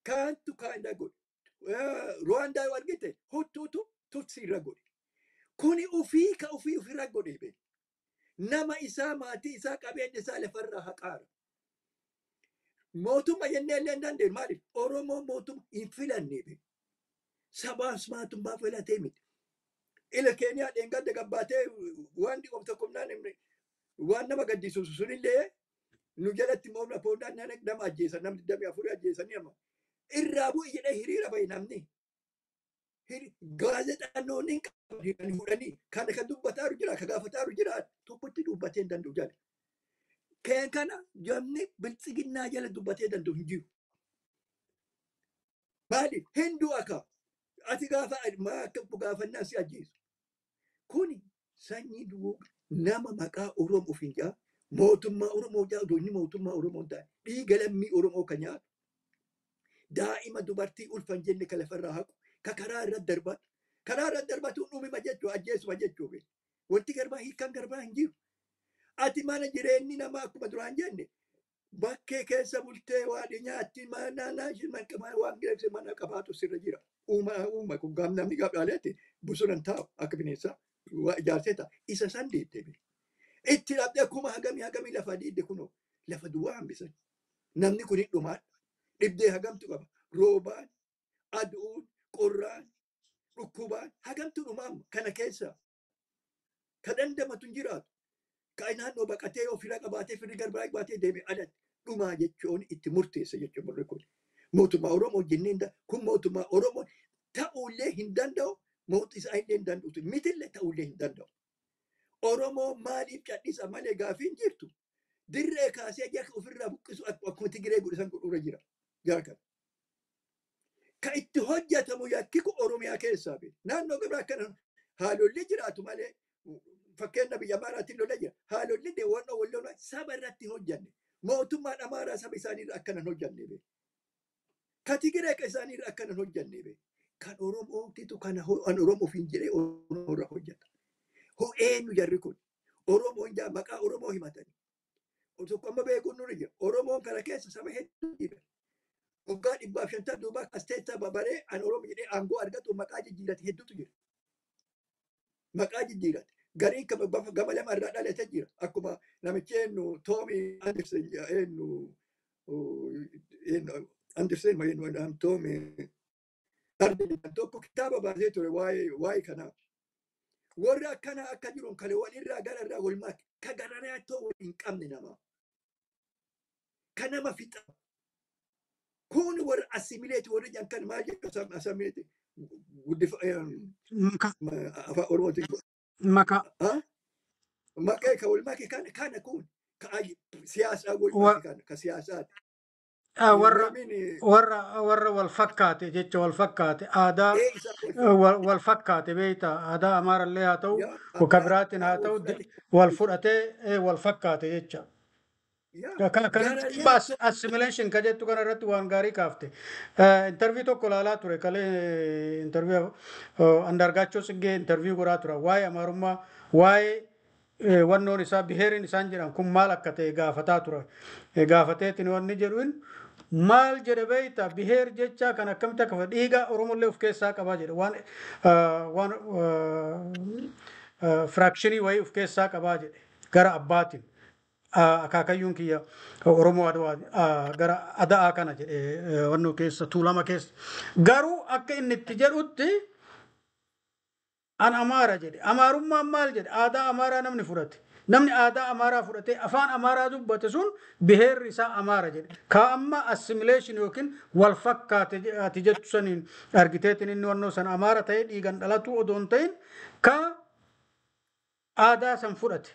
kaantu kaan godhe. Ruwaandaa yoo argite Huttuutu Tutsi irra godhe. Kuni ufii ka ufii ofirra godhe be. Nama isaa, maatii isaa, qabeenya isaa lafarraa haqaara. Mootummaa jennee illee hin dandeenyu. Maaliif? Oromoo mootummaa hin filanne be. Sabaas mootummaa filatee miti. Ila Keeniyaa dheengadda gabbaatee waan dhiqof tokko waan nama gaddisiisu sunillee nu jalatti moomna poondaan nama ajjeesan, namni 24 ajjeesanii amma. Irraa bu'i jedhee hiriira bahe namni. Gaazexaannoonni hin qaban fuudhanii kana kan dubbataaru jira, ka gaafataaru jira, tokkotti dubbatee hin danda'u jala. Keen kana namni biltsiginnaa jala dubbatee danda'u hin jiru. Maaliif? Hinduu akka ati gaafa maa akka gaafannaan si ajjeesu. Kuni sanyii duwwaa nama maqaa Oromoo ofiin jaa mootummaa Oromoo jaa odoo inni mootummaa Oromoo hin taane dhiiga lammii Oromoo kan nyaatu, daa'ima dubartii ulfan jenne ka lafarraa haqu, ka karaa irra darbatu, Karaa irra darbatuun dhumima jechuu, ajjeesuma jechuu. Wanti garbaa hiikkaan garbaa hin jiru. Ati mana jireenyi namaa akkuma duraan jenne bakkee keessa bultee waan nyaatti waan mana qabaatu sirra jira. Uuma uuma kun gaaf namni gaaf dhaaleetti bosona taa'u akka bineensaa waa ijaarsee ta'a. Isa san deettee itti dhabdee akkuma hagamii hagamii lafa diidde kunoo lafa duwwaa hambisan. Namni kun hin dhumaadha. Dhibdee hagamtu qaba. Roobaan, aduun, qorraan, dhukkubaan hagamtu dhumaama kana keessa. Ka dandamatu hin jiraatu. Ka naannoo baqatee yoo fira qabaatee firri garbaa qabaatee deeme alatti dhumaa jechuun itti murteessa jechuun warri kun. Mootummaa Oromoo jenneen kun mootummaa Oromoo ta'ullee hin danda'u, mootii isaa illee hin danda'u, mitillee ta'ullee hin danda'u. Oromoo maaliif cadhisa malee gaafii hin jirtu. Dirree kaasee jaka ofirraa buqqisu akkuma Tigiree godhisan godhuura jira. Jara kana. Ka itti hojjetamu yakki kun Oromiyaa keessaa be. Naannoo gabraa akkana haalolli jiraatu malee, fakkeenya biyya Amaaraatiin lola jira. Haalolli deewwan wal saba irratti hojjanne. Mootummaan Amaaraa saba isaanii irra akkana hin hojjanne be. Ka Tigiree ka isaanii irra akkana hin hojjanne be. Kan Oromootitu kana an Oromoo ofiin jedhee Oromoo irra hojjeta. Hoo eenyu jarri kun? Oromoon jaa maqaa Oromoo himatani. Tokko amma beekuun nurra jira. Oromoon kana keessa saba hedduu jira. Waggaa 150 duuba as teessaa babaree an Oromoo jedhee aangoo argatu maqaa jijjiirate hedduutu jira. Maqaa jijjiirate. Gariin gama lama irraa dhalate jira. Akkuma namichi eenyu Toomi Andersen eenyu Andersen eenyu Toomi tokko kitaaba baasee ture waa'ee kanaa. Warri akkana akka jiruun kan walirraa gara irraa walmaa ka gararraa ta'uu hin qabne nama. Ka nama fixa. Kun warra assimilate warri jedhan kan maal jedhu assimilate guddifa afaan Oromootiin. Maka. Maqaa ka wal make kana kana kun ka siyaasaa wal make kana ka siyaasaati. Warra wal fakkaate jecha, wal fakkaate aadaa wal fakkaate beekta, aadaa Amaarallee haa ta'u ka biraatiin haa ta'u wal fudhatee wal fakkaate jecha. Assimilation ka jettu kana irratti waan gaarii kaafte. Interview tokko ilaalaa ture kalee, interview Andargaachoo Tsiggee interview godhaa ture, waa'ee Amaarummaa, waa'ee wannoon isaa biheeriin isaan jedhan kun maal akka ta'e gaafataa ture. Gaafateetiin wanni jedhuun maal jedhe beekta, biheer jecha kan akkamitti akka dhiiga Oromollee of keessaa qabaa jedhe, waan fraction wayii of keessaa qabaa jedhe gara abbaatiin. Akaakayyuun kiyya Oromoo Adwaa gara Ada'aa kana jedhe, wannoo keessa Tuulama keessa. Garuu akka inni itti jedhutti an Amaara jedhe. Amaarummaan maal jedhe? Aadaa Amaaraa namni fudhate. Namni aadaa Amaaraa fudhatee afaan Amaaraa dubbate sun biheerri isaa Amaara jedhe. Ka amma assimilation yookiin wal fakkaate ati jettu saniin argiteetiin inni wannoo sana Amaara ta'ee dhiigan dhalatu odoo hin ta'in, ka aadaa san fudhate,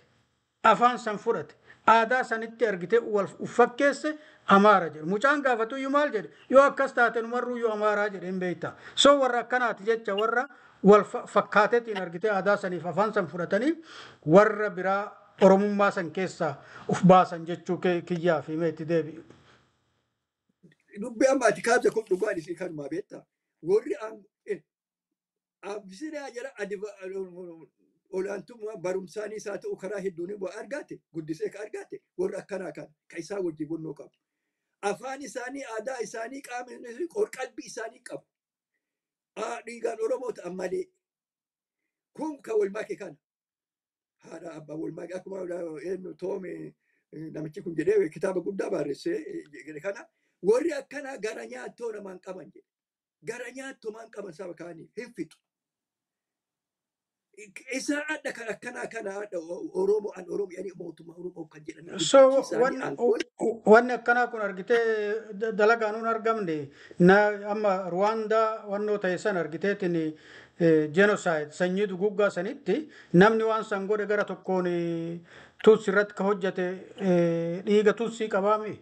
afaan san fudhate, aadaa sanitti argitee wal fakkeesse Amaara jedhe. Mucaan gaafatu iyyuu maal jedhe? Yoo akkas taate numarruu iyyuu Amaaraa jedhe hin beekta. So warra akkanaati jecha, warra wal fakkaateetiin argitee aadaa saniif afaan san fudhatanii warra biraa Oromummaa san keessaa uf baasan jechuu kiyyaa fi meetti deebi'u. Dubbi amma ati kaabsa kun dhugaan isii kanumaa beektaa. Warri Abisiraa jara olaantummaa barumsaanis haa ta'u karaa hedduun waa argate, guddisee ka argate warra akkanaa kana ka isaa wajjin gonnoo qabu. Afaan isaanii, aadaa isaanii, qaama isaanii, qalbii isaanii qabu. Dhiigaan Oromoo ta'an malee. Kun ka wal make kana. Haadha abbaa wal make akkuma eenyu Toome namichi kun jedhee kitaaba guddaa barreessee jedhe kana, warri akkanaa gara nyaattoo namaan qaban jedhe. Gara nyaattoo maan qaban saba kaanii hin fixu. Isa adda kan akkanaa kana adda Oromoo an Oromoo yani mootummaa Oromoo kan jedhan. So wanni akkanaa kun argitee dalagaan hun argamne na amma Ruwaandaa wannoo ta'e san argiteetiin genocide sanyii duguggaa sanitti namni waan san godhe gara tokkoon Tutsi irratti ka hojjete dhiiga Tutsii qabaami.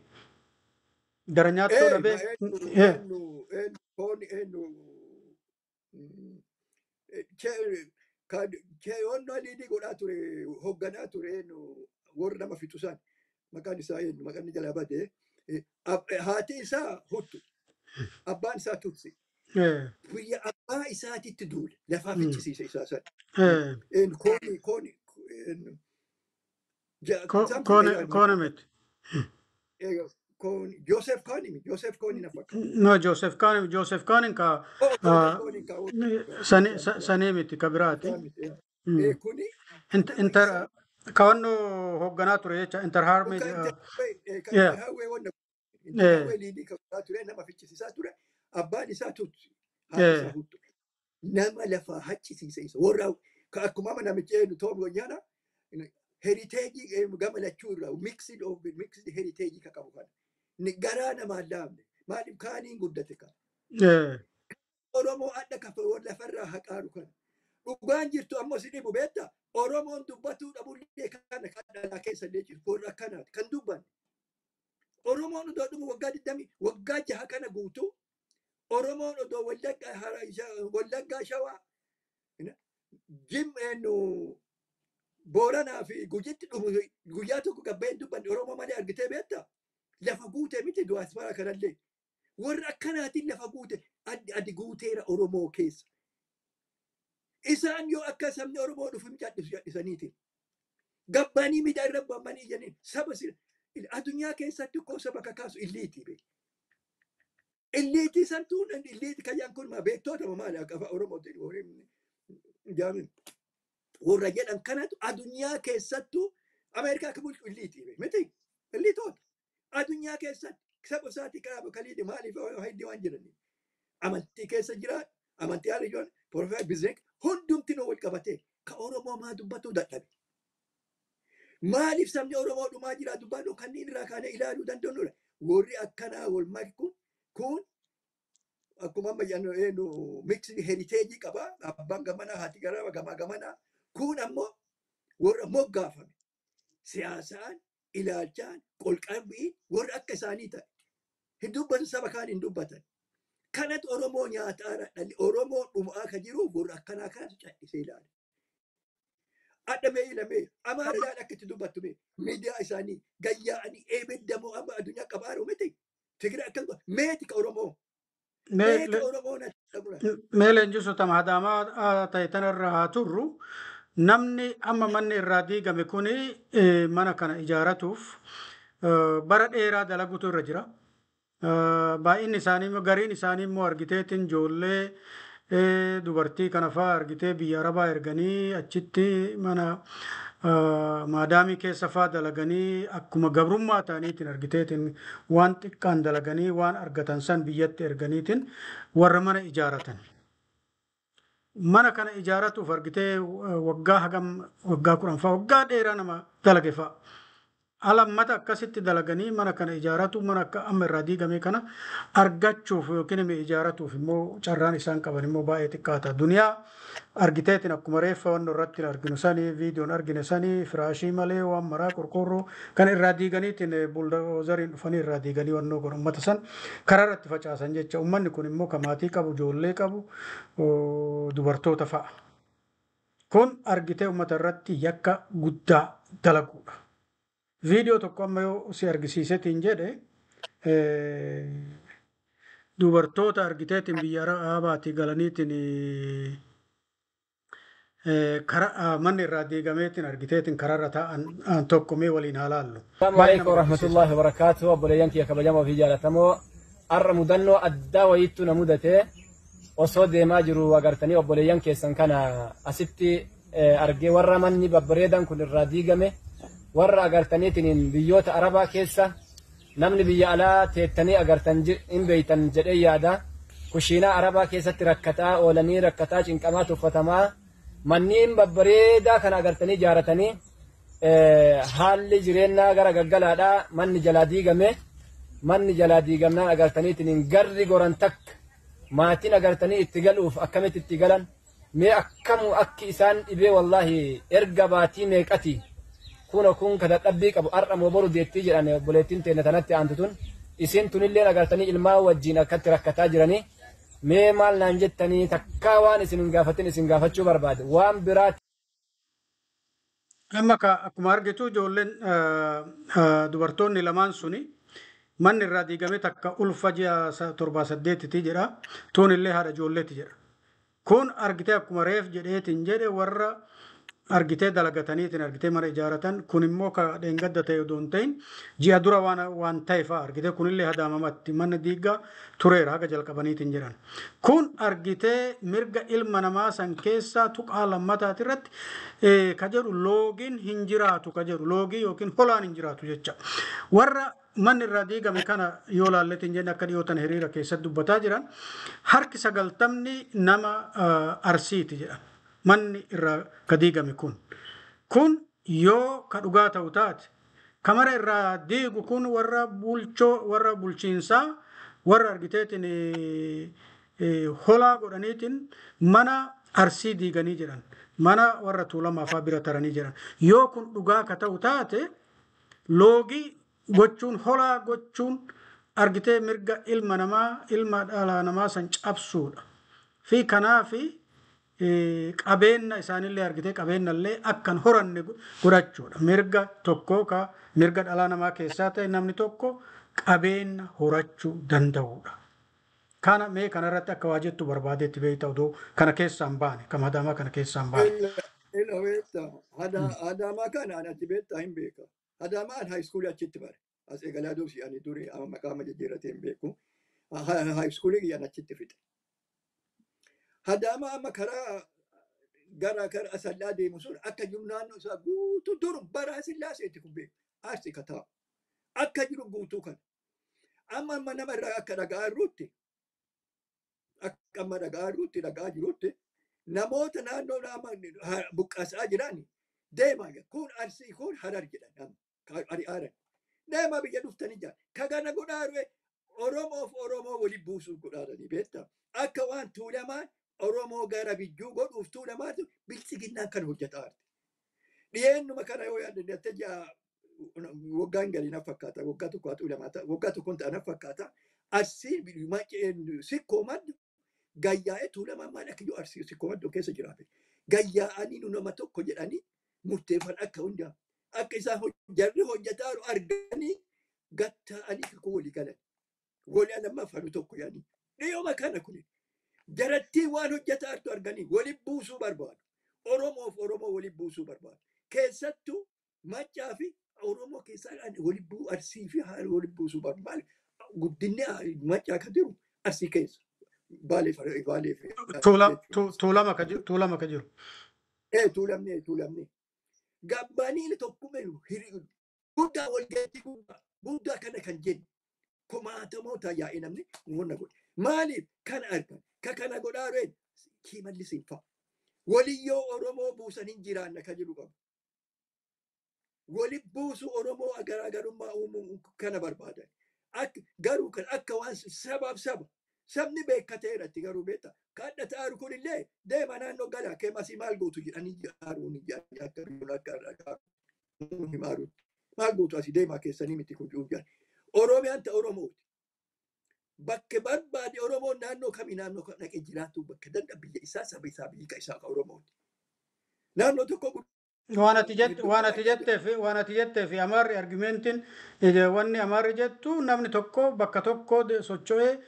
Gara nyaattoo dhabee. Eenyu eenyu eenyu liidii godhaa ture, hoogganaa ture, eenyu warra nama fixu san maqaan isaa eenyu, maqaan jalaa badee, haati isaa Huttu, abbaan isaa Tutsi. Biyya abbaa isaatitti duule lafaa fichisiise isaa sana. Kooni kooni Koone miti. Kooni Joseph Kooni, Joseph Kooni na fakkaata. No, Joseph Kooni, Joseph Kooni ka sanii miti, ka biraati. Kuni Inter kawannoo hoogganaa ture jecha Interahamwe. Interahamwe wanna Interahamwe lead kan ture, nama fichisiisaa ture, abbaan isaa Tutsi, haati isaa Hutu. Nama lafaa haccisiise isa warra akkuma amma namichi eenyu Tom Gonyana heritage gama lachuu irraa mixed of mixed heritage ka qabu kana. Garaa namaa laamne maaliif kaaniin guddate kana. Oromoo adda kafa lafarraa haqaaru kana. Dhugaan jirtu ammoo si dhibu beektaa? Oromoon dubbatuu dhabullee kana kan dhalaa keessa illee jiru warra akkanaati kan dubbanne. Oromoon odoo dhumu waggaa 20 waggaa 6 kana guutuu Oromoon odoo Wallaggaa, Shawaa, Jim eenyu Booranaa fi Gujitti dhumu guyyaa tokko gabbeen dubbanne Oromoo malee argitee beektaa? Lafa guutee miti diaspora kanallee. Warra akkanaatiin lafa guute adi guuteera Oromoo keessa. Isaan yoo akka sabni Oromoo dhufu callisu callisaniiti. Gabbanii miidhaa irra bu'amanii jedhanii saba addunyaa keessatti koo saba kakaasu elite beeku. Elite santuun elite kayyaan kun maa beektoota maali akka afaan Oromootiin jaamin. Warra jedhan kanatu addunyaa keessattuu Ameerikaa akka bulchu elite miti, elitoota. Addunyaa keessatti saba isaatii kanaaf kaliidhi maaliif hedduu waan jedhanii. Amantii keessa jira, amantii haala ijoon profile business hundumti wal qabatee ka Oromoo maa dubbatuu dadhabe. Maaliif sabni Oromoo dhumaa jira dubbatu kanneen irraa kaanee ilaaluu danda'udha. Warri akkanaa wal maku kun akkuma amma jennu eenyu mixed heritage qaba, abbaan gamanaa, haati garaa gamaa gamanaa, kun ammoo warra moggaafame siyaasaan, ilaalchaan, qolqabbiin warra akka isaanii ta'e hin dubbatan, saba kaan hin dubbatan. Kanatu Oromoo nyaataa dhalli Oromoo dhumaa ka jiru warra akkanaa kanatu callisee ilaala. Adda mee ilamee Amaaraan akka itti dubbattu mee miidiyaa isaanii gayyaa'anii eebiddamoo amma addunyaa qabaaru miti. Tigira akka meeti ka Oromoo. Meeti Oromoo natti dhabura. Mee leenjisota maadaamaa ta'e tanarra haa turru. Namni amma manni irraa diigame kuni mana kana ijaaratuuf bara dheeraa dalagutu irra jira. Baay'inni isaanii, gariin isaanii immoo argiteetiin ijoollee dubartii kana fa'aa argitee biyya Arabaa erganii achitti mana maadaamii keessa fa'aa dalaganii akkuma gabrummaa ta'aniitiin argiteetiin waan xiqqaan dalaganii waan argatan san biyyatti erganiitiin warra mana ijaaratan. Mana kana ijaaratuuf argitee waggaa hagam, waggaa 10 fa'aa, waggaa dheeraa nama dalage fa'a. Alammata akkasitti dalaganii mana kana ijaaratu, mana akka amma irraa diigame kana argachuuf yookiin immoo ijaaratuuf immoo carraan isaan qaban immoo baay'ee xiqqaata. Duniyaa argiteetiin akkuma reeffa wanno irratti arginu sanii, viidiyoon argine sanii, firaashii malee waan maraa qorqoorroo kan irraa diiganiitiin buldoozariin dhufanii irraa diiganii wannoo godhan, uummata san karaa irratti facaasan jecha. Uummanni kun immoo kan maatii qabu, ijoollee qabu, dubartoota fa'a. Kun argitee uummata irratti yakka guddaa dalaguudha. Viidiyoo tokko amma yoo si argisiisetiin jedhe, dubartoota argiteetiin biyya Arabaatii galaniitiin karaa manni irraa diigameetiin argiteetiin karaarra taa'an tokko mee waliin haa laallu. السلام عليكم ورحمة الله وبركاته. Obboleeyyan kiyya kabajamoo fi jaalatamoo, har'a mudannoo addaa wayiittu na mudate. Osoo deemaa jiru agartanii obboleeyyan keessan kana asitti argee, warra manni babbareedan kun irraa diigame, warra agartaniitiin biyyoota Arabaa keessa namni biyya alaa teettanii agartan hin beeytan jedhee yaada. Kushiinaa Arabaa keessatti rakkataa oolanii, rakkataa, cinqamaa, tuffatamaa, manneen babbareedaa kana agartanii ijaaratanii haalli jireenyaa gara gaggalaadhaa manni jalaa diigame. Manni jalaa diigamnaan agartaniitiin garri goran takka maatiin agartanii itti galuuf akkamitti itti galan mee, akkamu akki isaan dhibee. Wallaahi erga baatii meeqati kun kun ka dadhabbii qabu har'a moo boru deettii jedhan. Obboleettiin teenya tanatti aantu tun isin tunillee agartanii ilmaan wajjiin akkatti rakkataa jiranii. Mee maal naan jettanii? Takkaa waan isin hin gaafatin isin gaafachuu barbaade waan biraa. Amma ka akkuma argitu ijoolleen dubartoonni lamaan suni Manni irraa diigame takka ulfa ji'a 7-8 jedha. Tuun illee haadha ijoolleeti jedha. Kun argitee akkuma reef jedheetiin jedhe warra argitee dalagataniitiin argitee mana ijaaratan kun immoo ka dheengadda ta'e odoo hin ta'in ji'a dura waan ta'e fa'a argitee kunillee hadaamamatti mana diigaa tureera haga jalqabaniitiin jedhan. Kun argitee mirga ilma namaa san keessaa tuqaa lammataati irratti ka jedhu loogiin hin jiraatu ka jedhu loogii yookiin holaan hin jiraatu jecha. Warra manni irraa diigame kana yoo laalletiin jenne akka dhiyootan hiriira keessatti dubbataa jiran harki 90 nama Arsiiti jedha. Manni irraa ka diigame kun. Kun yoo ka dhugaa ta'u taate kamara irraa diigu kun warra bulchoo warra bulchiinsaa warra argiteetiin holaa godhaniitiin mana Arsii diiganii jedhan. Mana warra Tuulamaa fa'aa bira taranii jedhan. Yoo kun dhugaa ka ta'u taate loogii gochuun holaa gochuun argitee mirga ilma namaa ilma dhala namaa san cabsuudha. Fi kanaafi qabeenya isaanillee argitee qabeenyallee akkan horanne godhachuudha. Mirga tokko ka mirga dhala namaa keessaa ta'e namni tokko qabeenya horachuu danda'uudha. Kana mee kanarratti akka waa jettu barbaadeetti beekta odoo kana keessaa hin baane kan Adaamaa kana keessaa hin baane. Ila beekta Adaamaa kana ani beekta hin beeka. Adaamaan high school achitti bare. As eegalaa dursi ani duri amma maqaa amma jijjiirratee hin beeku. High school kiyyaan achitti fixe. Adaamaa amma karaa gara kara Asallaa deemu sun akka jiru naannoo isaa guutuu dur bara Sillaaseetti kun beeku. Aarsi ka taa'u. Akka jiru guutuu kana. Amma amma nama irraa akka dhaga'aa jirutti akka amma dhaga'aa jirutti dhaga'aa jirutti namoota naannoo nama buqqaasaa jiran deemaa kun Arsii kun Harar jedhan ari'aaran. Deemaa biyya dhuftanii jira. Ka kana godhaa jiru Oromoof Oromoo waliin buusuuf godhaaranii beektaa. Akka waan Tuulamaa Oromoo gara bijjuu godhuuf Tuulamaatu biltsiginnaan kan hojjetaa jirti. Dhiyeennuma kana yoo yaadde ji'a waggaan galii na fakkaata waggaa tokko Tuulamaa waggaa tokkoon ta'a na fakkaata. Arsii Sikkoo Maddu gayyaa'ee Tuulamaa maal akka jiru Arsii Sikkoo Maddu keessa jiraate. Gayyaa'anii nu nama tokko jedhanii murteeffan akka hundaa akka isaan jarri hojjetaa jiru arganii gatta'anii kakuu walii galan. Walii lammaffaa tokko yaanii. Dhiyooma kana kuni jarattii waan hojjetaa jirtu arganii waliin buusuu barbaadu. Oromoof Oromoo waliin buusuu barbaadu. Keessattuu Maccaa fi Oromoo keessaa waliin bu'uu Arsii fi waliin buusuu barbaadu. Guddinni Maccaa kan jiru Arsii keessa. Baalee fi Baalee fi. Tuulama ka jiru. Tuulama ka jiru. Tuulamni Tuulamni. Gabbanii tokkumee guddaa walgahii guddaa kana kan jennu kumaatamoota yaa'ee namni wanna godhe. Maaliif kana argan? Ka kana godhaa reen Shimallis hin fa'a. Waliyyoo Oromoo buusan hin jiraanna kan jedhu qabu. Wali buusu Oromoo garaagarummaa uumuu kana barbaadan. Garuu kan akka waan sabaaf saba. Sabni beekateera itti garuu beekta. Kadha ta'aru kunillee deema naannoo galaa kee masii maal gootu jedhanii jaaruun akka biyyoon akka himaarutti. Maal gootu asii deemaa keessanii miti kun jiru jedhan. Oromiyaan ta Oromooti. Bakka barbaade Oromoon naannoo kamii naannoo kan dhaqee jiraatu bakka danda'a biyya isaa saba isaa biyya isaa ka Oromooti. Naannoo tokko Waan ati jette waan ati jettee fi waan ati jettee fi Amaarri argumentiin wanni Amaarri jettu namni tokko bakka tokko socho'ee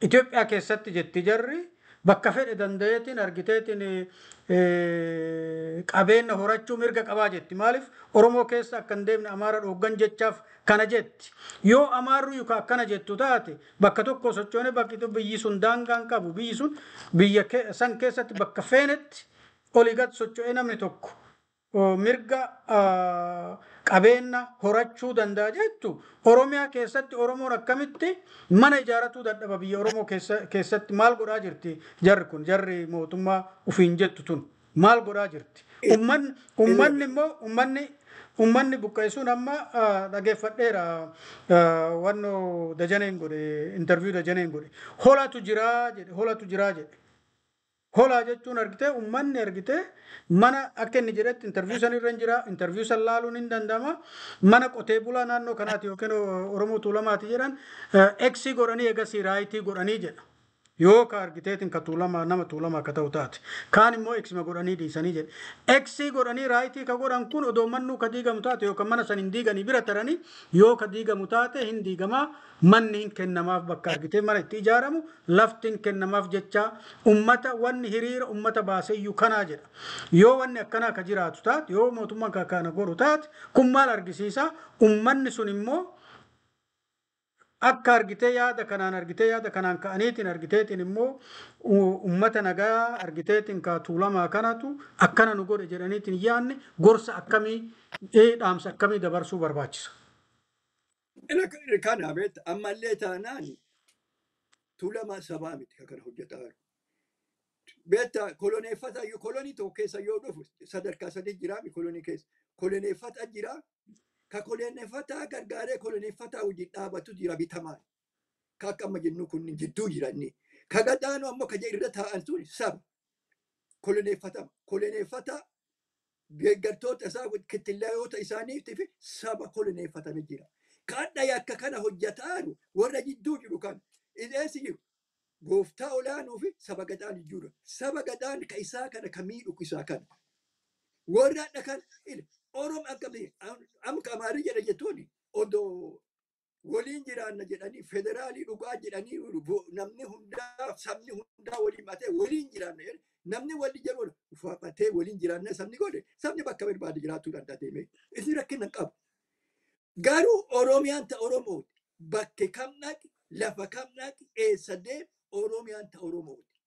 Itoophiyaa keessatti jetti jarri bakka fedhe danda'eetiin argiteetiin qabeenya horachuu mirga qabaa jetti. Maaliif Oromoo keessa akka hin deemne Amaara dhooggan jechaaf kana jetti. Yoo Amaarri yookaan akkana jettu taate bakka tokko sochoone bakki biyyi sun daangaan qabu biyyi sun biyya san keessatti bakka feenetti olii gad socho'ee namni tokko mirga qabeenya horachuu danda'a jettu Oromiyaa keessatti Oromoon akkamitti mana ijaaratuu dadhaba biyya Oromoo keessatti maal godhaa jirti jarri kun jarri mootummaa ufiin jettu tun maal godhaa jirti ummanni immoo ummanni buqqeessuun amma dhageeffadheera wanno Dajaneen godhe interview Dajaneen godhe holatu jiraa jedhe holatu jiraa jedhe. Holaa jechuun argitee ummanni argitee mana akka inni jedhetti interview san irra hin jira interview san laaluun hin danda'ama mana qotee bulaa naannoo kanaati yookiin Oromoo Tuulamaati jedhan eksii godhanii eegasii raayitii godhanii jedha. Yoo ka argiteetiin ka Tuulamaa nama Tuulamaa ka ta'u taate. Kaan immoo X-ima godhanii dhiisanii jedhe. X-ii godhanii right-ii ka godhan kun odoo mannuu ka diigamu taate yookaan mana san hin diiganii bira taranii, yoo ka diigamu taate hin diigamaa, manni hin kennamaaf, bakka argitee mana itti ijaaramu lafti hin kennamaaf jecha ummata wanni hiriira ummata baaseyyuu kanaa jedha. Yoo wanni akkanaa ka jiraatu taate, yoo mootummaan ka kana godhu taate, kun maal argisiisa? Ummanni sun immoo akka argitee yaada kanaan argitee yaada kanaan ka'aniitiin argiteetiin immoo ummata nagaa argiteetiin ka Tuulamaa kanatu akkana nu godhe jedhaniitiin yaadne, gorsa akkamii, dhaamsa akkamii dabarsuu barbaachisa? Kana beekta, ammallee taanaan Tuulamaa sabaa miti kan kana hojjetaa jiru. Beekta, koloneeffata kolonii tokko keessa yoo dhufu sadarkaa sadii jiraami kolonii keessa. Koloneeffata jira. Ka koloneeffataa gargaaree koloneeffataa wajjin dhaabatu jira bitamaan. Ka akka amma jennu kun jidduu jira inni. Ka gadaanu ammoo ka irra taa'an sun saba. Koloneeffatama. Koloneeffata deeggartoota isaa, kittillayoota isaaniitii fi saba koloneeffatame jira. Ka adda yakka kana hojjetaaru warra jidduu jiru kan eessi jiru. Gooftaa olaanuu fi saba gadaan jiru. Saba gadaan ka isaa kana ka miidhu isaa kana. Warra adda kan Oromo akka amma Amaarii jedha jettuuni odoo waliin jiraanna jedhanii, federaalii dhugaa jedhanii, namni hundaa sabni hundaa waliin matee waliin jiraanna jedhe, namni walii jedhu uffatee waliin jiraanna sabni godhe, sabni bakka barbaade jiraachuu danda'a deemee isin rakkina hin qabu. Garuu Oromiyaan ta Oromooti. Bakke kam dhaqi, lafa kam dhaqi, eessa deem, Oromiyaan ta Oromooti.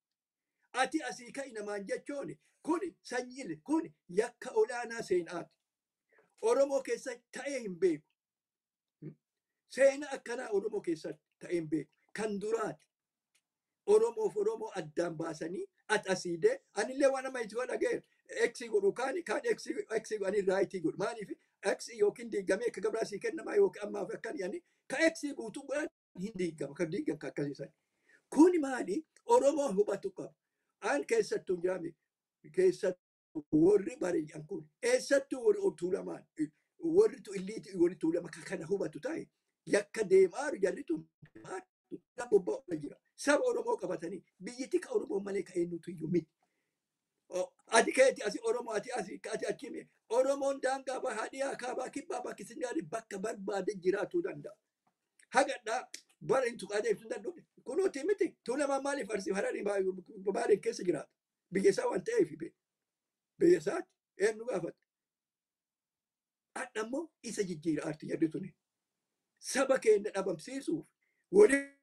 Ati asii ka'i namaan jechuun kun sanyii kun yakka olaanaa seenaati. Oromoo keessa ta'ee hin beeku. Seenaa akkanaa Oromoo keessatti ta'ee hin beeku. Kan duraati. Oromoof Oromoo addaan baasanii ati asii dee anillee waan amma itti dhaga'e X-ii godhu kaani kaan X-ii ani right-ii godhu, maaliif X-ii yookiin diigamee akka gabraa sii kennamaa yookiin ammaaf akkan yaani ka X-ii guutuu godhan hin diigama, kan diigan ka akkasiisan. Kuni maali? Oromoo hubatu qaba. An keessattuu hin jiraame, keessattuu warri bareedan kun, eessattuu warri Tuulamaan, warri illiiti, warri Tuulama kana hubatu ta'e, yakka deemaaru jarri tun bobba'u jira. Saba Oromoo qabatanii biyyatti ka Oromoo malee ka eenyutu iyyuu miti. Ati keeti asi Oromoo, ati asi, ati achimi. Oromoon daangaa bahaa, dhiyaa, kaabaa, kibbaa, bakki singaari bakka barbaade jiraatuu danda'a. Hagadhaa bara hin tuqaa deemtuu danda'u. Kunuuti miti. Tuulamaan maaliif Arsii, Hararii, Baalee keessa jiraata? Biyya isaa waan ta'eef biyya isaati eenyu gaafata? Hadha immoo isa jijjiira arti jedhu tuni. Saba keenya dhabamsiisuuf waliin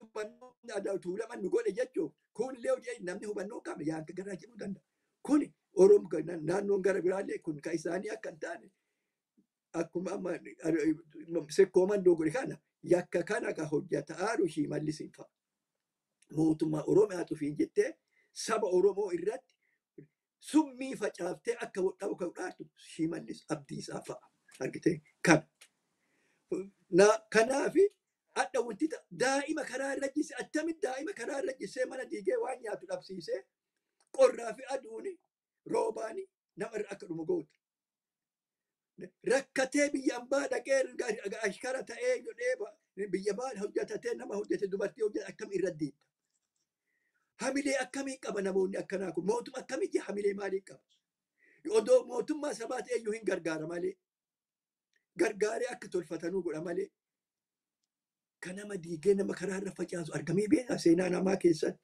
hubannoo Tuulaman nu godhe jechuuf kun illee hojii namni hubannoo qaba yaanka garaa jedhuu danda'a. Kuni Oromoo naannoon gara biraallee kun ka isaanii akka hin taane akkuma amma Sikkoo Mandoo godhe kana yakka kana ka hojjetaaru Shimallis fa'a. Mootummaa Oromiyaatu fi jettee saba Oromoo irratti summii facaaftee akka dhabu kan dhaartu Shimallis Abdiisaa fa'a. Argitee kana. Kanaafi hadha wanti daa'ima karaa irra jisse, attamitti daa'ima karaa irra jissee, mana diigee, waan nyaatu dhabsiisee, qorraa fi aduuni roobaani nama irra akka dhumu goota. Rakkatee biyya ambaa dhaqee ashkara ta'ee godhee biyya baan hojjetatee, nama hojjete, dubartii hojjete, akkam irra diidda? Hamilee akkamii qaba namoonni akkanaa kun? Mootummaa akkamii, hamilee maalii qaba? Odoo mootummaa sabaa ta'e iyyuu hin gargaara malee. Gargaaree akka tolfatanuu godha malee. Kan nama diigee nama karaa irra facaasu argamee beekaa seenaa namaa keessatti?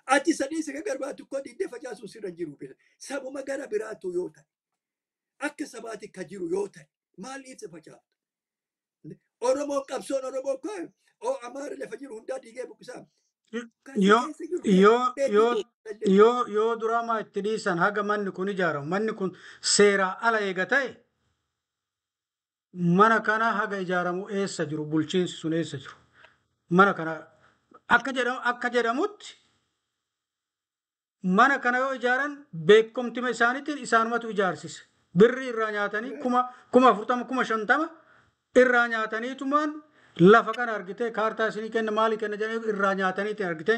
Ati sadii si garbaa tokko diigdee facaasuun sirra hin jiru beela. Sabuma gara biraatu yoo ta'e, akka sabaati ka jiru yoo ta'e, maaliif si facaafta? Oromoon qabsoon Oromoo koo oo Amaara lafa jiru hundaa diigee buqqisaa. Yoo duraa maa itti dhiisan haga manni kun ijaaramu? Manni kun seeraa ala eega ta'e, mana kana haga ijaaramu eessa jiru? Bulchiinsi sun eessa jiru? Mana kana akka jedhamutti mana kana yoo ijaaran beekumtima isaaniitiin isaanumatu ijaarsise. Birri irraa nyaatanii 40,000, 50,000 irraa nyaataniitumaan. Lafa kana argitee kaartaa isinii kenna maalii kenna jedhanii irraa nyaataniitiin argitee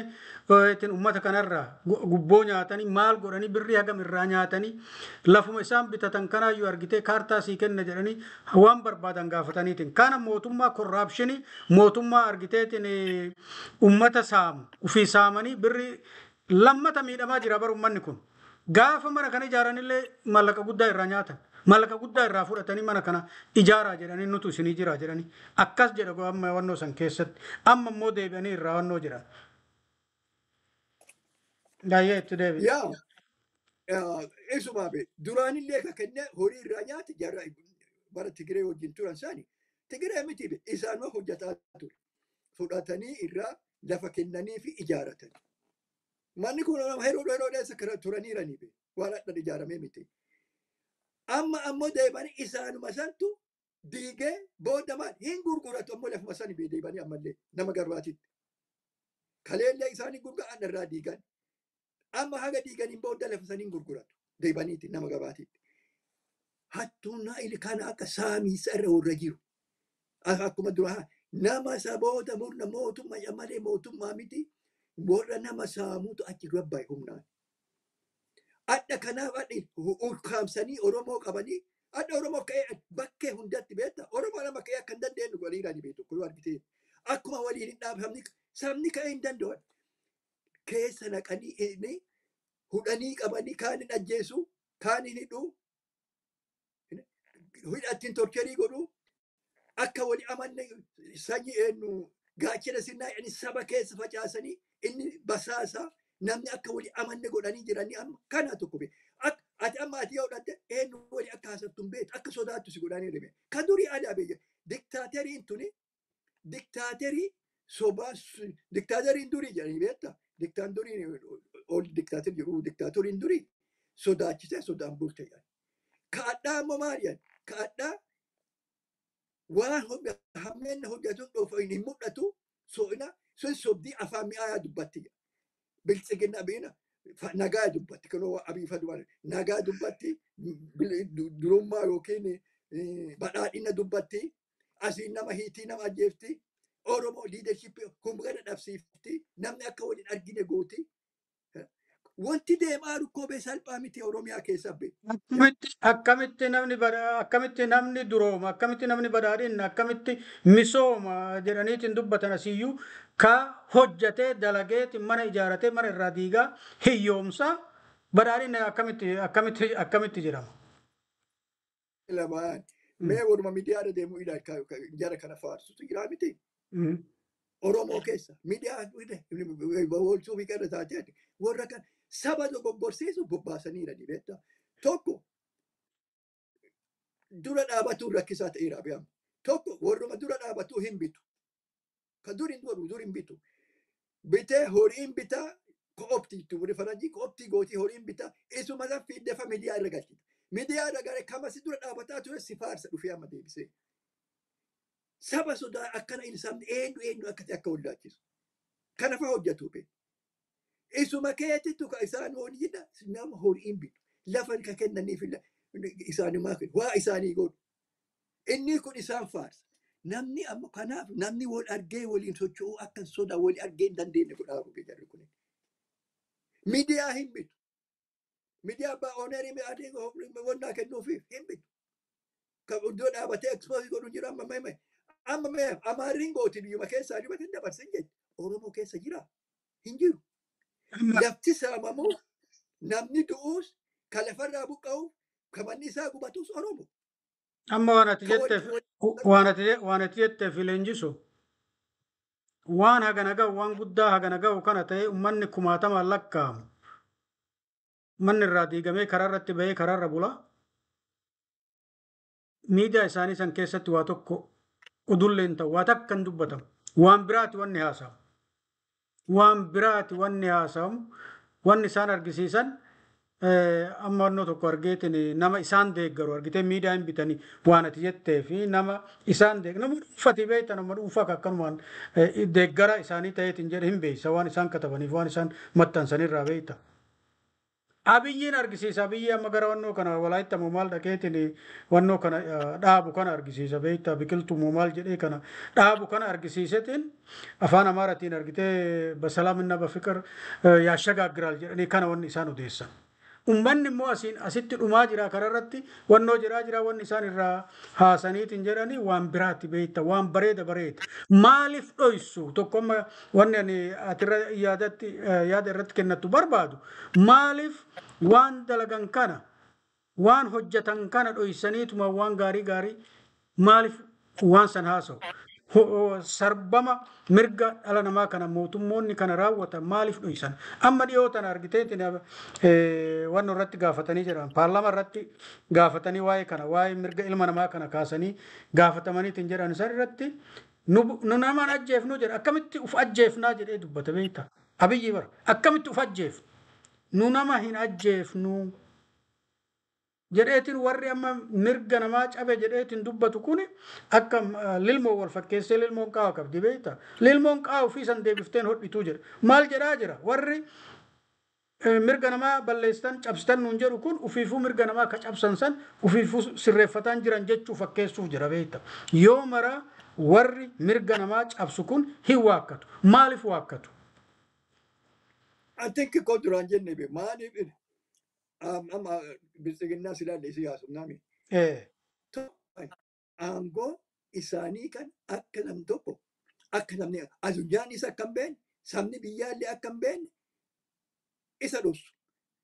ittiin uummata kanarraa gubboo nyaatanii maal godhanii birrii hagam irraa nyaatanii lafuma isaan bitatan kanaayyuu argitee kaartaa sii kenna jedhanii waan barbaadan gaafataniitiin. Kana mootummaa corruptionii mootummaa argiteetiin uummata saamu ofii saamanii birrii lammata miidhamaa jira bara uummanni kun. Gaafa mana kana ijaaranillee maallaqa guddaa irraa nyaatan. Maallaqa guddaa irraa fudhatanii mana kana ijaaraa jedhanii nutu isinii jira jedhanii akkas jedha amma wannoo san keessatti amma immoo deebi'anii irraa wannoo jedhan. Baay'ee itti deebi'e. Yaa isumaa be duraanillee ka kenne horii irraa nyaate jarra bara Tigiree wajjin turan sani Tigiree miti be isaanuma hojjetaa ture. Fudhatanii irraa lafa kennanii fi ijaaratan. Manni kun yeroo yeroo dheessa turaniiranii be waan hadhan ijaaramee miti. Amma ammoo deebanii isaanuma santu diigee booda maal hin gurguratu ammoo lafuma sani bee deebanii ammallee nama garbaatitti. Kaleellee isaanii gurguraan irraa diigan. Amma haga diiganiin booda lafa sanii hin gurguratu deebaniiti nama gabaatitti. Hattuun naa'ili kana akka saamiisa irra warra jiru. Akkuma duraa nama saboota murna mootummaa malee mootummaa miti warra nama saamuutu achi gabbaa'e humnaan. Adda kanaaf adda ukkaamsanii Oromoo qabanii adda Oromoo ka'ee bakkee hundatti beekta. Oromoo nama ka'ee akka hin dandeenyu godhaniirani beektu kun argitee. Akkuma waliin hin dhaabamni sabni ka'ee hin danda'an. Keessa naqanii inni hudhanii qabanii kaan hin ajjeesu kaan hin hidhu hidhattiin torcherii godhu akka wali amanne sanyii eenyu gaachana sirnaa inni saba keessa facaasanii inni basaasa namni akka wali amanne godhanii jiranii amma kana tokko be ati amma ati yoo dhatte eenyu wali akka haasoftu hin beektu akka sodaattu si godhanii rime kan durii aadaa beeyya diktaateriin tuni diktaaterii sobaa diktaateriin durii jedhanii beekta diktaan durii ol diktaater jedhu diktaatoriin durii sodaachisee sodaan bulte jedhan kaadhaa ammoo maal jedhan kaadhaa waan hammeenna hojjetuun dhufu hin mul'atu so'ina sun sobdii afaan mi'aayaa dubbatti jedha. Biltsiginna beena nagaa dubbatti kunoo Abiy fadumaan nagaa dubbatti durummaa yookiin badhaadhina dubbatti asiin nama hiitii nama ajjeefti Oromoo leadership humna dhabsiifti namni akka waliin argine gooti. Wanti deemaa rukkoo salphaa miti Oromiyaa keessa be. Akkamitti namni akkamitti namni durooma akkamitti namni badhaadhinna akkamitti misooma jedhaniitiin dubbatan asiyyuu ka hojjatee dalageetiin mana ijaaratee mana irraa diigaa hiyyoomsa badhaadhinna akkamitti akkamitti akkamitti jedhama. Lamaan mee waruma miidiyaarra deemuu ilaali jara kana faarsutu jira miti. Oromoo keessa miidiyaa oolchuu fi kana taatee warra kan saba dogoggorsiisu bobbaasaniira ni beektaa. Tokko dura dhaabatuu rakkisaa ta'eera beekamu. Tokko warruma dura dhaabatuu hin bitu. Kan dur hin godhu dur hin bitu. Bitee horiin bitaa ko'optii itti warri faranjii ko'optii gootii horiin bitaa isuma san fiiddefa miidiyaa irra galchita. Miidiyaa irra galee kamasi dura dhaabataa ture si faarsa dhufee amma deebisee. Saba sodaa akkana inni sabni eenyu eenyu akka ta'e akka wallaalchisu. Kana fa'a hojjetu be. Isuma keetittu ka isaan horiidha nama horiin bitu. Lafa ka kennaniif isaanumaa kennu waa isaanii godhu. Inni kun isaan faarsa. Namni amma kanaaf namni wal argee waliin socho'uu akka sodaa wal argee hin dandeenye godhaa dhufe jarri kun. Miidiyaa hin bitu. Miidiyaa abbaa oonerii wannaa kennuufi hin bitu. Kan iddoo dhaabatee ekspoosii godhu jira amma mee amma mee amaarriin gooti biyyuma keessaa dhibate hin dabarsin jechuudha. Oromoo keessa jira hin jiru. Lafti saamamuu namni du'uus kan lafarraa buqqa'u kan manni isaa gubatus Oromoo. Amma waan ati jetteef waan ati jetteef leenjisu waan hagana ga'u waan guddaa hagana ga'u kana ta'e uummanni kumaatamaan lakkaa'amu. Manni irraa diigamee karaa irratti bahee karaarra bula. Miidiyaa isaanii san keessatti waa tokko udullee hin ta'u waa takka hin dubbatamu. Waan biraati wanni haasamu. Waan biraati wanni haasamu. Wanni isaan argisiisan amma wannoo tokko argeetiin nama isaan deeggaru argitee miidiyaa hin bitanii waan ati jettee fi nama isaan deeggaru nama dhuunfati beektan nama dhuunfaa akkanumaan deeggara isaanii ta'eetiin jedhe hin beeysa waan isaan katabaniif waan isaan maxxansanirraa beeyta. Abiyyiin argisiisa. Abiyyi amma gara wannoo kana Walaayitta moo maal dhaqeetiin wannoo kana dhaabu kana argisiisa. Beektaa, biqiltuu moo maal jedhee kana dhaabu kana argisiisetiin afaan Amaaratiin argitee በሰላምና በፍቅር ያሸጋግራል jedhanii kana wanni isaan odeessan. Uummanni immoo asiin asitti dhumaa jira, kararratti wannoo jiraa jira, wanni isaan irraa haasaniitiin jedhanii waan biraatti, beekta, waan bareeda bareeda. Maaliif dhoysu? Tokko amma wanni ani atirra yaadatti yaada irratti kennattu barbaadu, maaliif waan dalagan kana, waan hojjetan kana dhoysaniituma waan gaarii gaarii maaliif waan san haasa'u? Sarbama mirga dhala namaa kana mootummoonni kana raawwatan maaliif dhoysan? Amma dhiyoo tana argiteetiin waan irratti gaafatanii jiran, paarlama irratti gaafatanii, waa'ee kana, waa'ee mirga ilma namaa kana kaasanii gaafatamaniitiin jedhan, isaan irratti nu namaan ajjeefnu jedha. Akkamitti uf ajjeefnaa jedhee dubbata, beekta. Abiyyi bara akkamitti uf ajjeefnu, nu nama hin ajjeefnu jedheetiin, warri amma mirga namaa cabe jedheetiin dubbatu kun akka lilmoo wal fakkeessee, lilmoon qaawa qabdi, beekta. Lilmoon qaawa ofii san deebifteen hodhituu jedha. Maal jedhaa jira? Warri mirga namaa balleessitan, cabsitan nuun jedhu kun ufiifuu mirga namaa ka cabsan san ufiifuu sirreeffataan jiran jechuu fakkeessuuf jira, beekta. Yoo mara warri mirga namaa cabsu kun hin waakkatu. Maaliif waakkatu? I think koo duraan jenne be maaliif amma biltsiginnaa silaalle isi haasofnaami. Aangoo isaanii kan akka nam tokko, akka namni addunyaan isa akka hin beekne, sabni biyyaallee akka hin beekne isa dhoksu.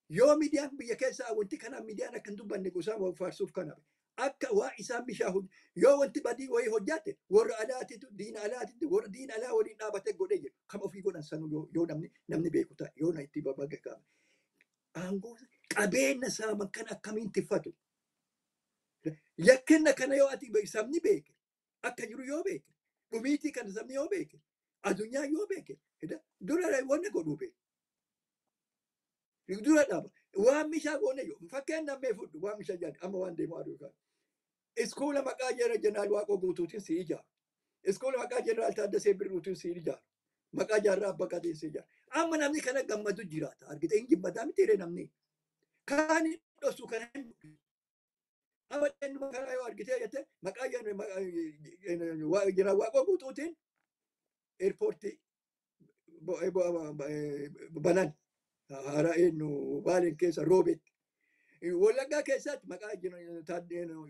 Yoo miidiyaan biyya keessaa wanti kana miidiyaan akka hin dubbanne gosaa waan faarsuuf kana akka waa isaan bishaa yoo wanti badii wayii hojjate warra alaatitu, diina alaatitu, warra diina alaa waliin dhaabatee godhee jedhu kam ofii godhan sanu yoo namni beeku ta'a yoo na itti baga qaama. Aangoo qabeenya saaman kan akkamiin tiffatu. Yakkinna kana yoo ati sabni beeke, akka jiru yoo beeke, dhumiitii kana sabni yoo beeke, addunyaa yoo beeke, dura wanna godhuu beeke. Dura dhaaba. Waan mishaa goone yoo fakkeen namee fudhu, waan mishaa jedhan amma waan deemu aduu kan. Iskuula maqaa jara Jeneraal Waaqoo Guutuutiin si ijaaru. Iskuula maqaa Jeneraal Taaddasee Birruutiin si ijaaru. Maqaa Jaarraa Abbaa Gadeen si ijaaru. Amma namni kana gammadu jiraata. Argite, hin jibbataa miti ree namni. Kaan hin dhosu, kana hin. Amma eenyuma kana yoo argitee jette, maqaa Jeneraal Waaqoo Guutuutiin eerpoortii banan haaraa eenyu Baaleen keessa Roobetti. Wallaggaa keessatti maqaa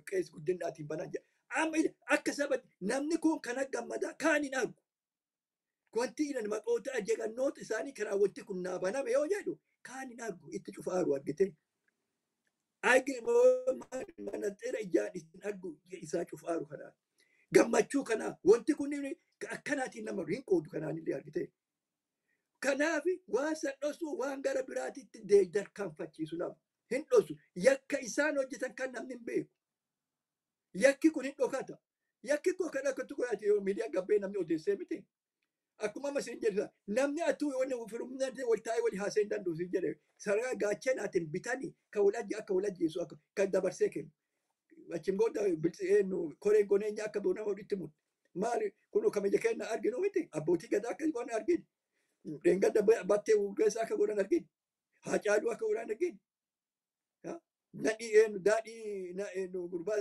qees guddinaatiin banan jedha. Amma akka sabatti namni kun kana gammada, kaan hin argu. Wanti ilan maqoota ajajannoota isaanii kanaa wanti kun naa baname yoo jedhu kaan hin argu, itti cufaaru argite. Manaxeera ijaan isin argu isaa cufaaru kanaa. Gammachuu kanaa wanti kun akkanaatiin nama hin qoodu kanaan illee argite. Kanaaf waan san dhosuu, waan gara biraatitti darkaanfachiisu lama. Hin dhosu. Yakka isaan hojjetan kan namni hin beeku. Yakki kun hin dhokata. Yakki kun kan akka tokko yoo miidiyaan gabbee namni odeessee miti. Akkuma amma isin jedhu, namni atuu wanni firummaan wal taa'ee wal haasa'ee hin danda'u isin jedhe, saraa gaachanaatiin bitanii kan wal akka wal ajjeesu akka kan dabarsee kennu. Achiin booda biltsi'een koreen goneenya akka nama walitti mutu. Maali kun kan ija keenya arginu miti, abbootii gadaa akka godhan arginu. Dheengadda battee urgeessaa akka godhan arginu. Haacaaluu akka godhan arginu. Nadhii daadhii gurbaa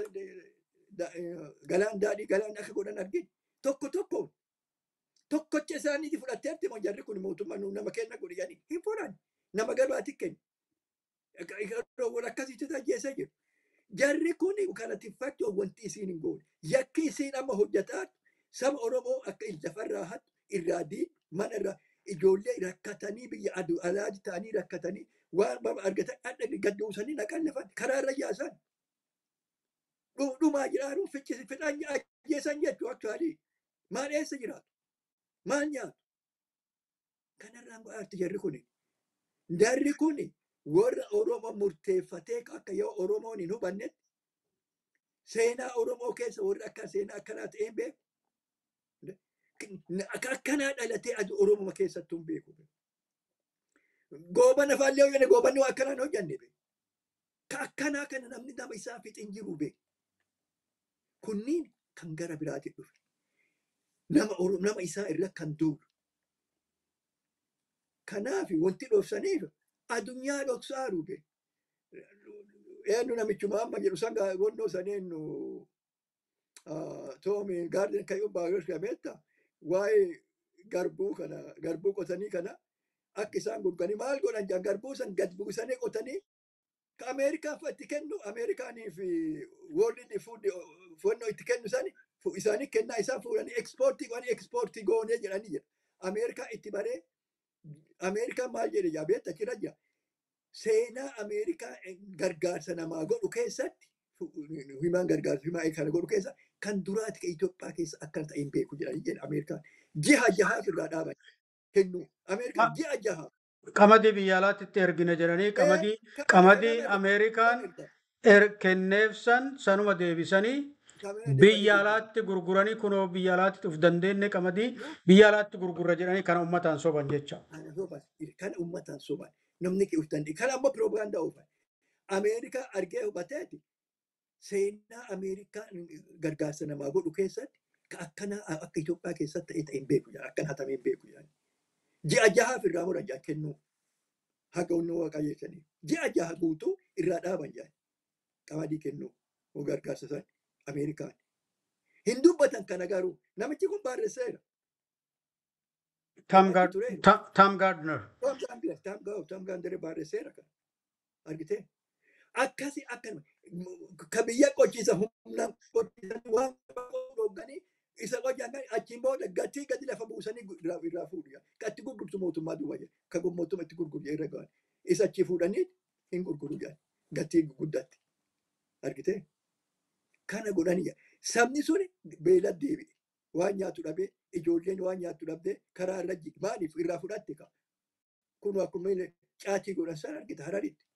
galaan daadhii galaan akka godhan arginu. Tokko tokko tokkocha isaaniiti fudhattee moo jarri kun mootummaa nama kenna godhi jedhanii hin fudhan, nama gabaati kennu. Wal akkasitti ajjeessaa jiru. Jarri kun kana tiffachuu wanti isiin hin goone. Yakki isiin amma hojjetaa saba Oromoo akka lafarraa hattu, irraa diin mana irraa ijoollee rakkatanii biyya aduu alaa ta'anii rakkatanii waan baba argatan adda gadduusanii naqan lafan karaa irra yaasan. Dhumaa jiraaru ficcisi fixan ajjeesan jechuu actually. Maal eessa jiraatu? Maal nyaatu? Kanarraan go'aatti jarri kuni. Jarri kuni warra Oromoo murteeffatee akka yoo Oromoon hin hubannetti, seenaa Oromoo keessa warri akka seenaa akkanaa ta'e hin beeku. Akka akkanaa dhalatee adu Oromoo keessattuu hin beeku. Goobana faallee hojjenne, goobanni waa akkanaan hojjenne beeku. Ka akkanaa kana namni nama isaa fixin jiru beeku. Kunniin kan gara biraatiin dhufe. Nama nama isaa irra kan duulu. Kanaaf wanti dhoofsaniif Addunyaa dhoksaa rube. Eenyu namichuma amma jedhu san gonnoo san eenyu Toomi Gaarden kayyuu baay'ee beekta waa'ee garbuu kana garbuu qotanii kana akka isaan gurguranii maal godhan jaan garbuu san gad buusanii qotanii ka Ameerikaan itti kennu Ameerikaanii fi World Food fonnoo itti kennu sani isaanii kennaa isaan fuudhanii ekspoortii godhanii ekspoortii goonee jedhanii jedha. Ameerikaa itti baree Ameerikaan maal jedhe jaa beekta achirra jira. Seenaa Ameerikaa gargaarsa namaa godhu keessatti himaan gargaarsa himaa kana godhu keessa kan duraati ka Itoophiyaa keessa akkana ta'e hin beeku jedhanii jedha Ameerikaan. Jiha jahaaf irraa dhaaban kennu. Ameerikaan ji'a jaha. Qamadii biyya alaatti itti ergina jedhanii qamadii Ameerikaan kenneef san sanuma deebisanii biyya alaatti gurguranii kunoo biyya alaatti of dandeenye qamadii biyya alaatti gurgurra jedhanii kana uummataan soban jecha. Kana uummataan soban namni of dandeenye kana ammoo piroopagaandaa oofan. Ameerikaa argee hubateeti seenaa Ameerikaa gargaarsa namaa godhu keessatti ka akkana akka Itoophiyaa keessatti ta'e ta'e hin beeku jedhan akkana hatamee hin beeku jedhan. Ji'a jahaaf irraa muran jedhan kennuu haga onnoo waaqa jeessanii ji'a jaha guutuu irraa dhaaban jedhan qamadii kennuu hoo gargaarsa isaan Ameerikaan. Hin dubbatan kana garuu namichi kun barreesseera. Tom Gardner. Tom Gardner barreesseera kana argitee. Akkasi akkanuma ka biyya qochiisa humnaan qochiisan waan hogganii isa qocaan achiin booda gatii gadi lafa buusanii irraa fuudhu. Ka itti gurgurtu mootummaa duwwaa jedha. Ka mootummaa itti gurguru irra gahan. Isa achi fuudhanii hin gurguru jedhan. Gatii guddaatti. Argitee? Kana godhanii jedha. Sabni sun beela deebi'e. Waan nyaatu dhabee ijoolleen waan nyaatu dhabdee karaa irra jigge. Maaliif irraa fudhatte ka? Kun akkuma caatii godhan sana argita Hararitti.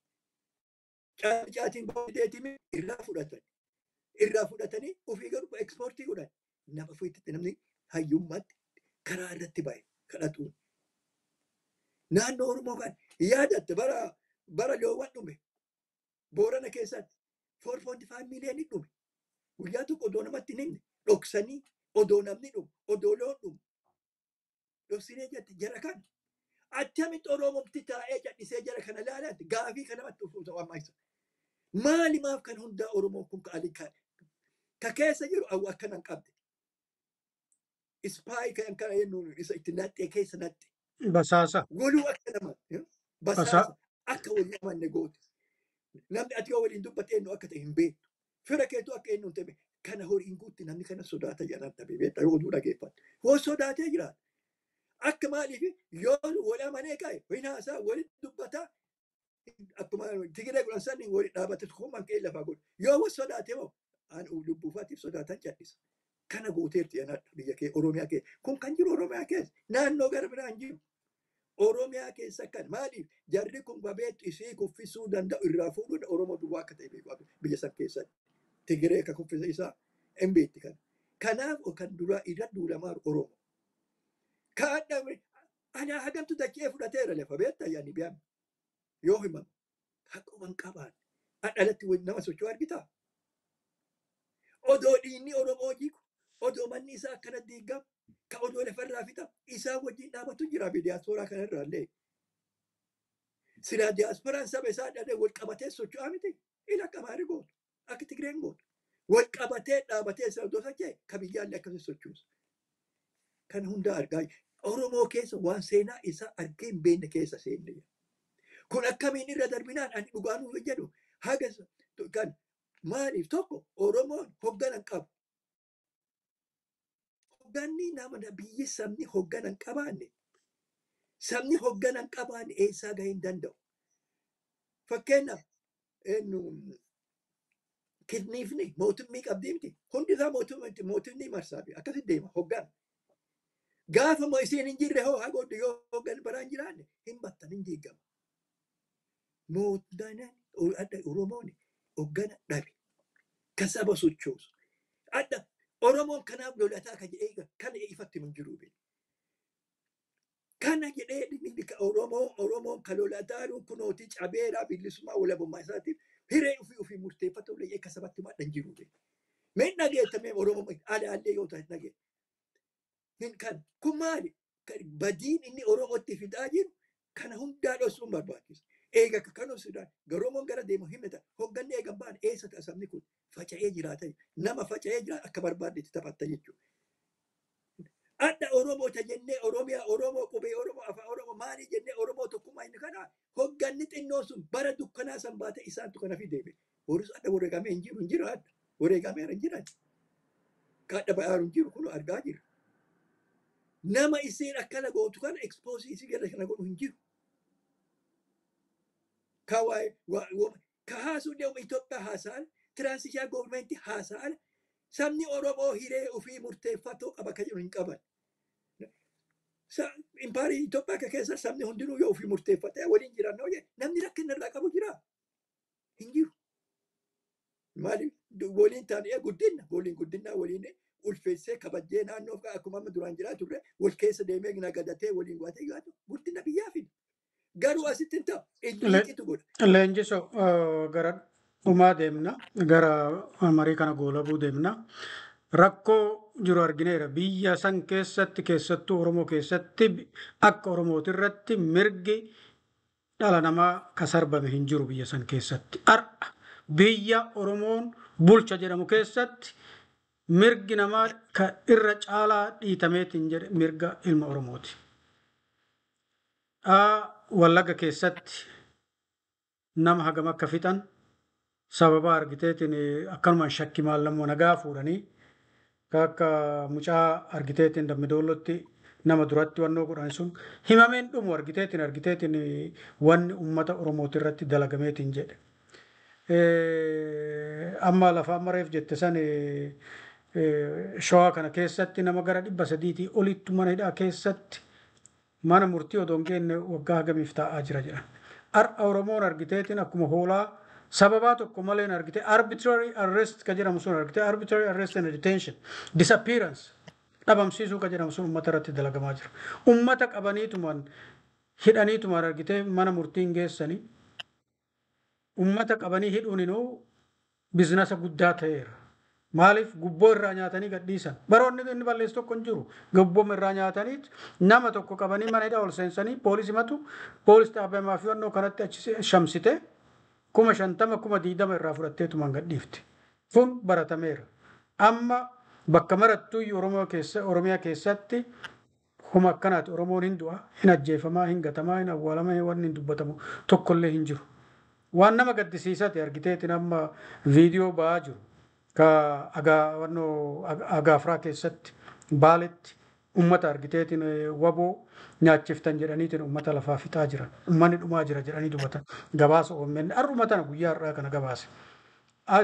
Caatiin boodeetii irraa fudhatan. Irraa fudhatanii ofii garuu ekspoortii godhan. Nama ofiitti namni hayyummaatti karaa irratti ba'e kadhatuun. Naannoo Oromoo kan yaadatte bara loowwan dhume Boorana keessatti 4.5 miiliyoonii dhume. Guyyaa tokko odoo namatti hin himne dhoksanii odoo namni dhumu odoo loon dhumu. Dhoksinee jette jara kana. Attamitti Oromomti taa'ee callisee jara kana ilaalaatti gaafii kana namatti dhufu amma isa. Maali maaf kan hundaa Oromoon kun ka keessa jiru awwa akkana hin qabde. Ispaayi kan kana jennuun isa itti naxxee keessa naxxe. Basaasa. Waluu akka nama basaasa akka walii amanne goote. Namni ati yoo waliin dubbatte eenyu akka ta'e hin beektu. Fira keetu akka eenyu hin ta'e kana horiin guutti namni kana sodaata jedhan dhabe beekta yoo oduu dhageeffatu. Yoo sodaatee jiraata. Akka maaliif yoo wal amanee ka'e hin haasaa walitti dubbataa akkuma Tigiree godhan sanni walitti dhaabbate homaan ka'ee lafaa godhu. Yoo wal sodaate moo an lubbuufaatiif sodaatan cal'isa. Kana gooteerti anaadha biyya kee Oromiyaa keessa. Kun kan jiru Oromiyaa keessa. Naannoo gara biraa hin jiru. Oromiyaa keessa kan maaliif jarri kun babeetu isii kuffisuu danda'u irraa fuudhuun Oromoo duwwaa akka ta'e beeku biyya san keessatti. Tigiree akka kuffisa isaa hin beekti kana. Kanaaf kan duraa irra duulamaa Oromoo. Kaadhame anaa hagamtu dachee fudhateera lafa beektaa yaani biyaan yoo himamu haquma hin qabaan dhalatti nama socho'u argitaa. Odoo dhiinni Oromoo jigu odoo manni isaa akkana diigamu ka odoo lafarraa fixamu isaa wajjin dhaabatu jira diyaasporaa kanarraa illee. Silaa diyaaspooraan saba isaa dhalee wal qabatee socho'aa miti ila akka Amaarri gootu akka Tigireen gootu wal qabatee dhaabatee isa odoo socho'e ka biyyaallee akkasii sochoosa. Kan hundaa argaa Oromoo keessa waan seenaa isaa argee hin beekne keessa seenne. Kun akkamiin irra darbinaan ani dhugaanuu jedhu haga kan maaliif tokko Oromoon hoggana hin qabu. Hogganni nama biyyi sabni hoggana hin qabaanne sabni hoggana hin qabaanne eessaa gahee hin danda'u. Fakkeenyaaf kidniifni mootummii qabdii miti hundi isaa mootumni marsaa fi akkasitti deema hoggana. Gaafa moo isiin hin jirre hoo hagooddu yoo hoggan baraan jiraanne hin battan hin diigama. Mootummaan Oromoon hoggana dhabe ka saba sochoosu. Adda Oromoon kanaaf lolataa ka jedhee kana ifatti hin jiru. Kana jedhee Oromoon ka lolataa kunootii cabeeraa bilisummaa walabummaa isaatiif hiree ofii ofii murteeffatu illee akka sabatti madda hin jiru. Mee dhageettamee Oromoon alaallee yoo ta'e dhageetta. Kan kun maali? Badiin inni Oromootti fidaa jiru kana hundaa dhoksuun barbaachisa. Eega kan Sudaan garoomoon gara deemu himata hogganni eegan ba'an eessa ta'a sabni kun faca'ee jiraata nama faca'ee jiraata akka barbaadde itti taphatta jechuudha. Adda Oromoo ta jennee Oromiyaa Oromoo qubee Oromoo afaan Oromoo maalii jennee Oromoo tokkummaa inni kana hogganni xinnoon sun bara dukkanaa san baate isaantu kana fide. Horis adda wareegamee hin jiru hin jiru adda wareegamee hin jiran. Kadha ba'aa hin jiru kun argaa jira. Nama isiin akkana gootu kana expose isii gara kana godhu hin jiru. Ka waa'ee ka haasuu deemu Itoophiyaa haasa'an transition government haasa'an sabni Oromoo hiree ofii murteeffatoo qaba kan jedhu hin qaban. Impaarii Itoophiyaa akka keessa sabni hundinuu yoo ofii murteeffatee waliin jiran yoo namni rakkina irraa qabu jira. Hin jiru. Maaliif waliin taanee guddinna waliin guddinna waliin ulfeessee kabajjee naannoo akkuma amma duraan jiraa turre wal keessa deemee nagadatee waliin waatee jiraatu guddina biyyaa fida. Garuu asitti hin ta'u illiiqitu godha. Leenjiso, gara dhumaa deemna, gara marii kana goolabuu deemna. Rakkoo jiru argineera. Biyya san keessatti, keessattuu Oromoo keessatti, akka Oromooti irratti mirgi dhala namaa ka sarbame hin jiru biyya san keessatti. Har'a biyya Oromoon bulcha jedhamu keessatti mirgi namaa ka irra caalaa dhiitameetiin jedhe mirga ilma Oromooti. Wallagga keessatti nama hagam akka fixan sababa argiteetiin akkanumaan shakki maallammoo nagaa fuudhanii akka mucaa argiteetiin Dambidoollotti nama duratti wannoo godhan sun himameen dhumu argiteetiin wanni uummata Oromooti irratti dalagameetiin jedhe. Amma lafa amma reef jette san Shawaa kana keessatti nama gara 300tii olittu mana hidhaa keessatti mana murtii odoo hin geenne waggaa hagamiif taa'aa jira jedhan. Har'a Oromoon argiteetiin akkuma hoolaa sababaa tokko maleen argite arbitrary arrest ka jedhamu sun argite arbitrary arrest and detention, disappearance, dhabamsiisuu ka jedhamu sun uummata irratti dalagamaa jira. Uummata qabaniitumaan hidhaniitumaan argitee mana murtiin geessanii uummata qabanii hidhuun inuu business guddaa ta'eera. Maaliif gubboo irraa nyaatanii gadhiisan? Baroonni inni balleessu tokko hin jiru. Gubboo irraa nyaatanii nama tokko qabanii mana hidhaa ol seensanii poolisii matu poolis xaabiyaa fi wannoo kanatti achi shamsite 50,000 20,000 irraa fudhatteetumaan gadhiifti. Kun baratameera. Amma bakka marattuu Oromoo keessa Oromiyaa keessatti huma akkanaati. Oromoon hin du'a, hin ajjeefamaa, hin gatamaa, hin awwaalamaa, wanni hin dubbatamu tokkollee hin jiru. Waan nama gaddisiisate argiteetiin amma viidiyoo ba'aa jiru. Ka agaa wannoo Agaafiraa keessatti Baaletti ummata argiteetiin waboo nyaachiftan jedhaniitiin ummata lafaa fixaa jiran. Ummanni dhumaa jira jedhanii dubbatan. Gabaasa OMN har'uma tana guyyaa har'aa kana gabaase.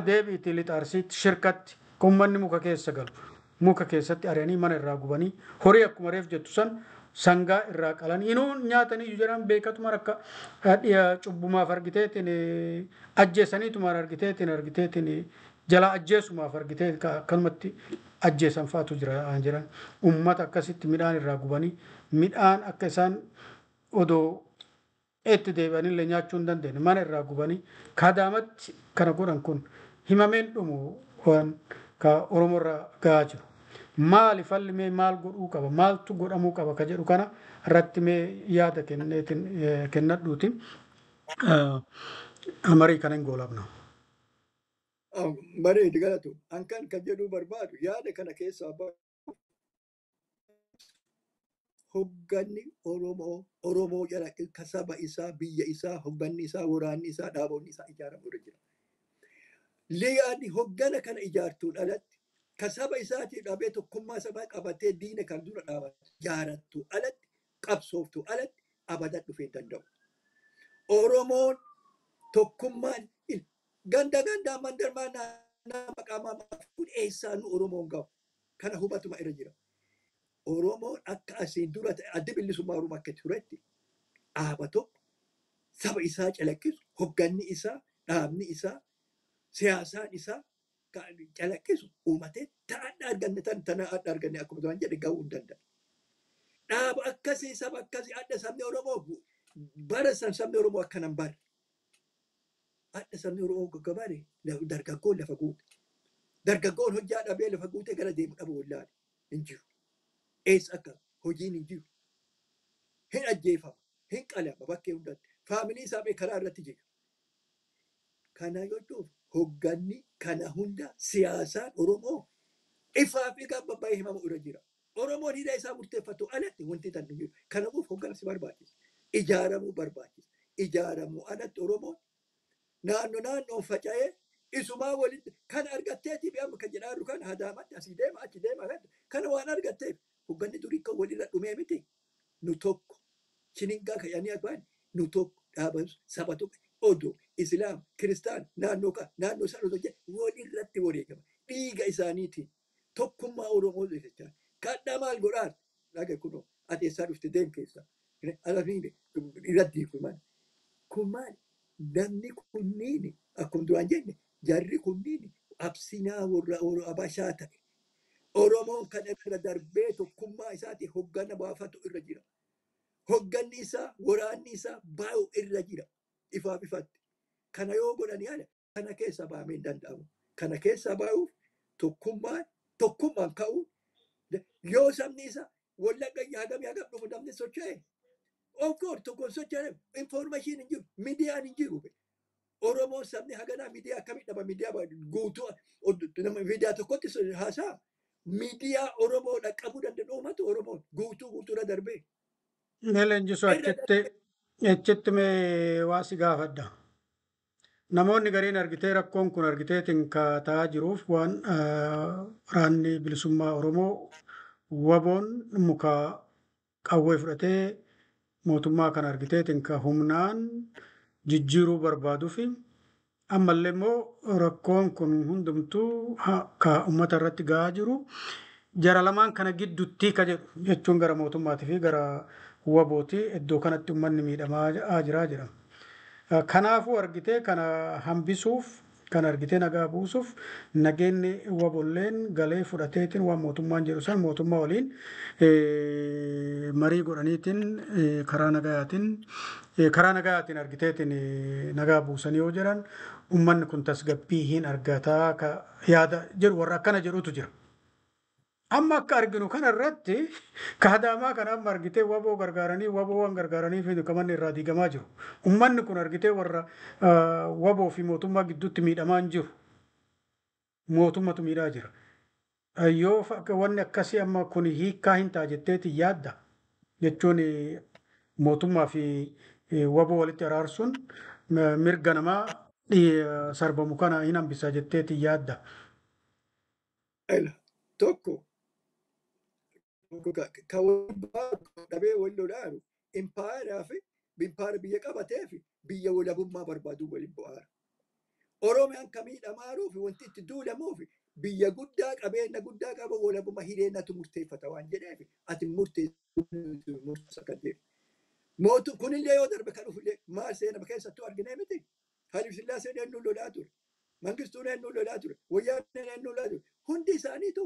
Deebiitti Lixa Arsiitti Shirkatti ummanni muka keessa galu. Muka keessatti ari'anii mana irraa gubanii horii akkuma reef jettu san sangaa irraa qalanii inuu nyaatanii jedhan beekatuma akka cubbumaaf argiteetiin ajjeesaniitumaan argiteetiin jalaa ajjeesumaaf argitee akkanumatti ajjeesan faatu jira jedhan. Ummata akkasitti midhaan irraa gubanii midhaan akka isaan odoo itti deebi'anillee nyaachuu hin dandeenye mana irraa gubanii kadaamatti kana godhan kun himameen dhumu waan ka Oromoo irraa gahaa jiru. Maali falli? Mee maal godhuu qaba, maaltu godhamuu qaba ka jedhu kana irratti mee yaada kenneetiin kennadhuuti. Marii kana hin goolabna. Bareedi, galatu. An kan jedhuu barbaadu yaada kana keessaa hogganni Oromoo Oromoo jala ka saba isaa biyya isaa hogganni isaa waraanni isaa dhaabonni isaa ijaaramu irra jira. Liyaadni hoggana kana ijaartuun alatti ka saba isaatii dhabee tokkummaa sabaa qabatee diina kan dura dhaabatu jaarattu alatti qabsooftu alatti abadan dhufee hin danda'u. Oromoon tokkummaan ganda gandaa mandarmaa naannoo maqaa kun eessaa nu Oromoon gahu kana hubatuma irra jira. Oromoon akka asiin dura ta'e Addi Bilisummaa Oromoo akka turetti dhaaba tokko saba isaa calaqqisu, hogganni isaa, dhaabni isaa, siyaasaan isaa calaqqisu uumatee ta'adha arganne tan tana adda arganne akkuma duraan jedhe gahuu hin danda'u. Dhaaba akkasii saba akkasii adda sabni Oromoo bara san sabni Oromoo akkanan bare. Adda sabni Oromoo gaggabare dargaggoon lafa guute. Dargaggoon hojjaa dhabee lafa guutee gara deemu dhabu wallaale hin jiru. Eessa akka hojiin hin jiru. Hin ajjeefama. Hin qalama bakkee hundatti. Faamilii isaa karaa irratti jira. Kana jechuun hogganni kana hunda siyaasaan Oromoo ifaa fi gabba himamu irra jira. Oromoon hidha isaa murteeffatu alatti wanti tan jiru. Kanaafuu hoggansi barbaachisa. Ijaaramuu barbaachisa. Ijaaramuu alatti Oromoon naannoo naannoon faca'ee isumaa walitti kan argatteetiif amma kan jedhaa jiru kan hadaamatti asii deema achi deema kana waan argatteef hogganni durii kan walirra dhumee miti nu tokko shiningaa kayyanii afaan nu tokko dhaaba saba tokko odoo islaam kiristaan naannoo kan naannoo isaan odoo jedhe walirratti wareegama dhiiga isaaniitiin tokkummaa Oromoo jechaa kadhaa maal godhaan dhaga kunoo ati eessaa dhufte deem keessa alafiin irratti hiiku maal kun maal namni kunniin akkuma duraan jenne jarri kunniin absinaa warra Abashaa ta'e Oromoon kan irra darbee tokkummaa isaati hoggana baafatu irra jira. Hogganni isaa waraanni isaa baa'u irra jira. Ifaaf ifatti. Kana yoo godhani ala kana keessa bahamee hin danda'amu. Kana keessa bahuuf tokkummaan tokkummaan ka'uun yoo sabni isaa wallagga hagam hagam dhufu namni socho'e. Of course tokkoon socho'e information hin jiru miidiyaan hin jiru. Oromoon sabni haganaa miidiyaa akkamii dhaba miidiyaa guutuu miidiyaa tokkotti haasa'a. Miidiyaa Oromoo dhaqqabuu danda'u uummata Oromoon guutuu guutuurra darbee. Mee leenjisuu achitti achitti mee waa si gaafadha. Namoonni gariin argitee rakkoon kun argiteetiin ka ta'aa jiruuf waan waraanni bilisummaa Oromoo waboon muka qawwee fudhatee mootummaa kana argiteetiin ka humnaan jijjiiruu barbaaduu fi ammallee immoo rakkoon kun hundumtuu ka uummata irratti gahaa jiru jara lamaan kana gidduutti ka jedhu jechuun gara mootummaatii fi gara wabootii iddoo kanatti uummanni miidhamaa jira jedhama. Kanaafuu argitee kana hambisuuf kan argitee nagaa buusuuf nageenyi wabolleen galee fudhateetiin waan mootummaan jedhu san mootummaa waliin marii godhaniitiin karaa nagayaatiin argiteetiin nagaa buusanii yoo jedhan uummanni kun tasgabbii hin argataa ka yaada jedhu warra akkana jedhutu jira. Amma akka arginu kana irratti kaadaamaa kana amma argitee waboo gargaaranii waboo waan gargaaranii fi kamanni irraa diigamaa jiru. Uummanni kun argitee warra waboo fi mootummaa gidduutti miidhamaa hin jiru. Mootummatu miidhaa jira. Yoo wanni akkasii amma kun hiikkaa hin ta'a jetteeti yaadda jechuun mootummaa fi waboo walitti araarsuun mirga namaa sarbamu kana hin hambisa jetteeti yaadda. Tokko ka dhabee wal lolaaru impaayeraa fi impaayera biyya qabatee fi biyya walabummaa barbaadu waliin bu'aara. Oromiyaan ka miidhamaaruuf wanti itti duulamuuf biyya guddaa qabeenya guddaa qaba walabummaa hireenatu murteeffata waan jedheef ati murteessa kan jedhu. Mootu kunillee yoo darbe kan dhufullee maal seena keessattuu arginee miti. Haayile Sillaaseen eenyuun lolaa ture. Mangistuun eenyuun lolaa ture. Wayyaaneen eenyuun lolaa ture. Hundi isaaniitu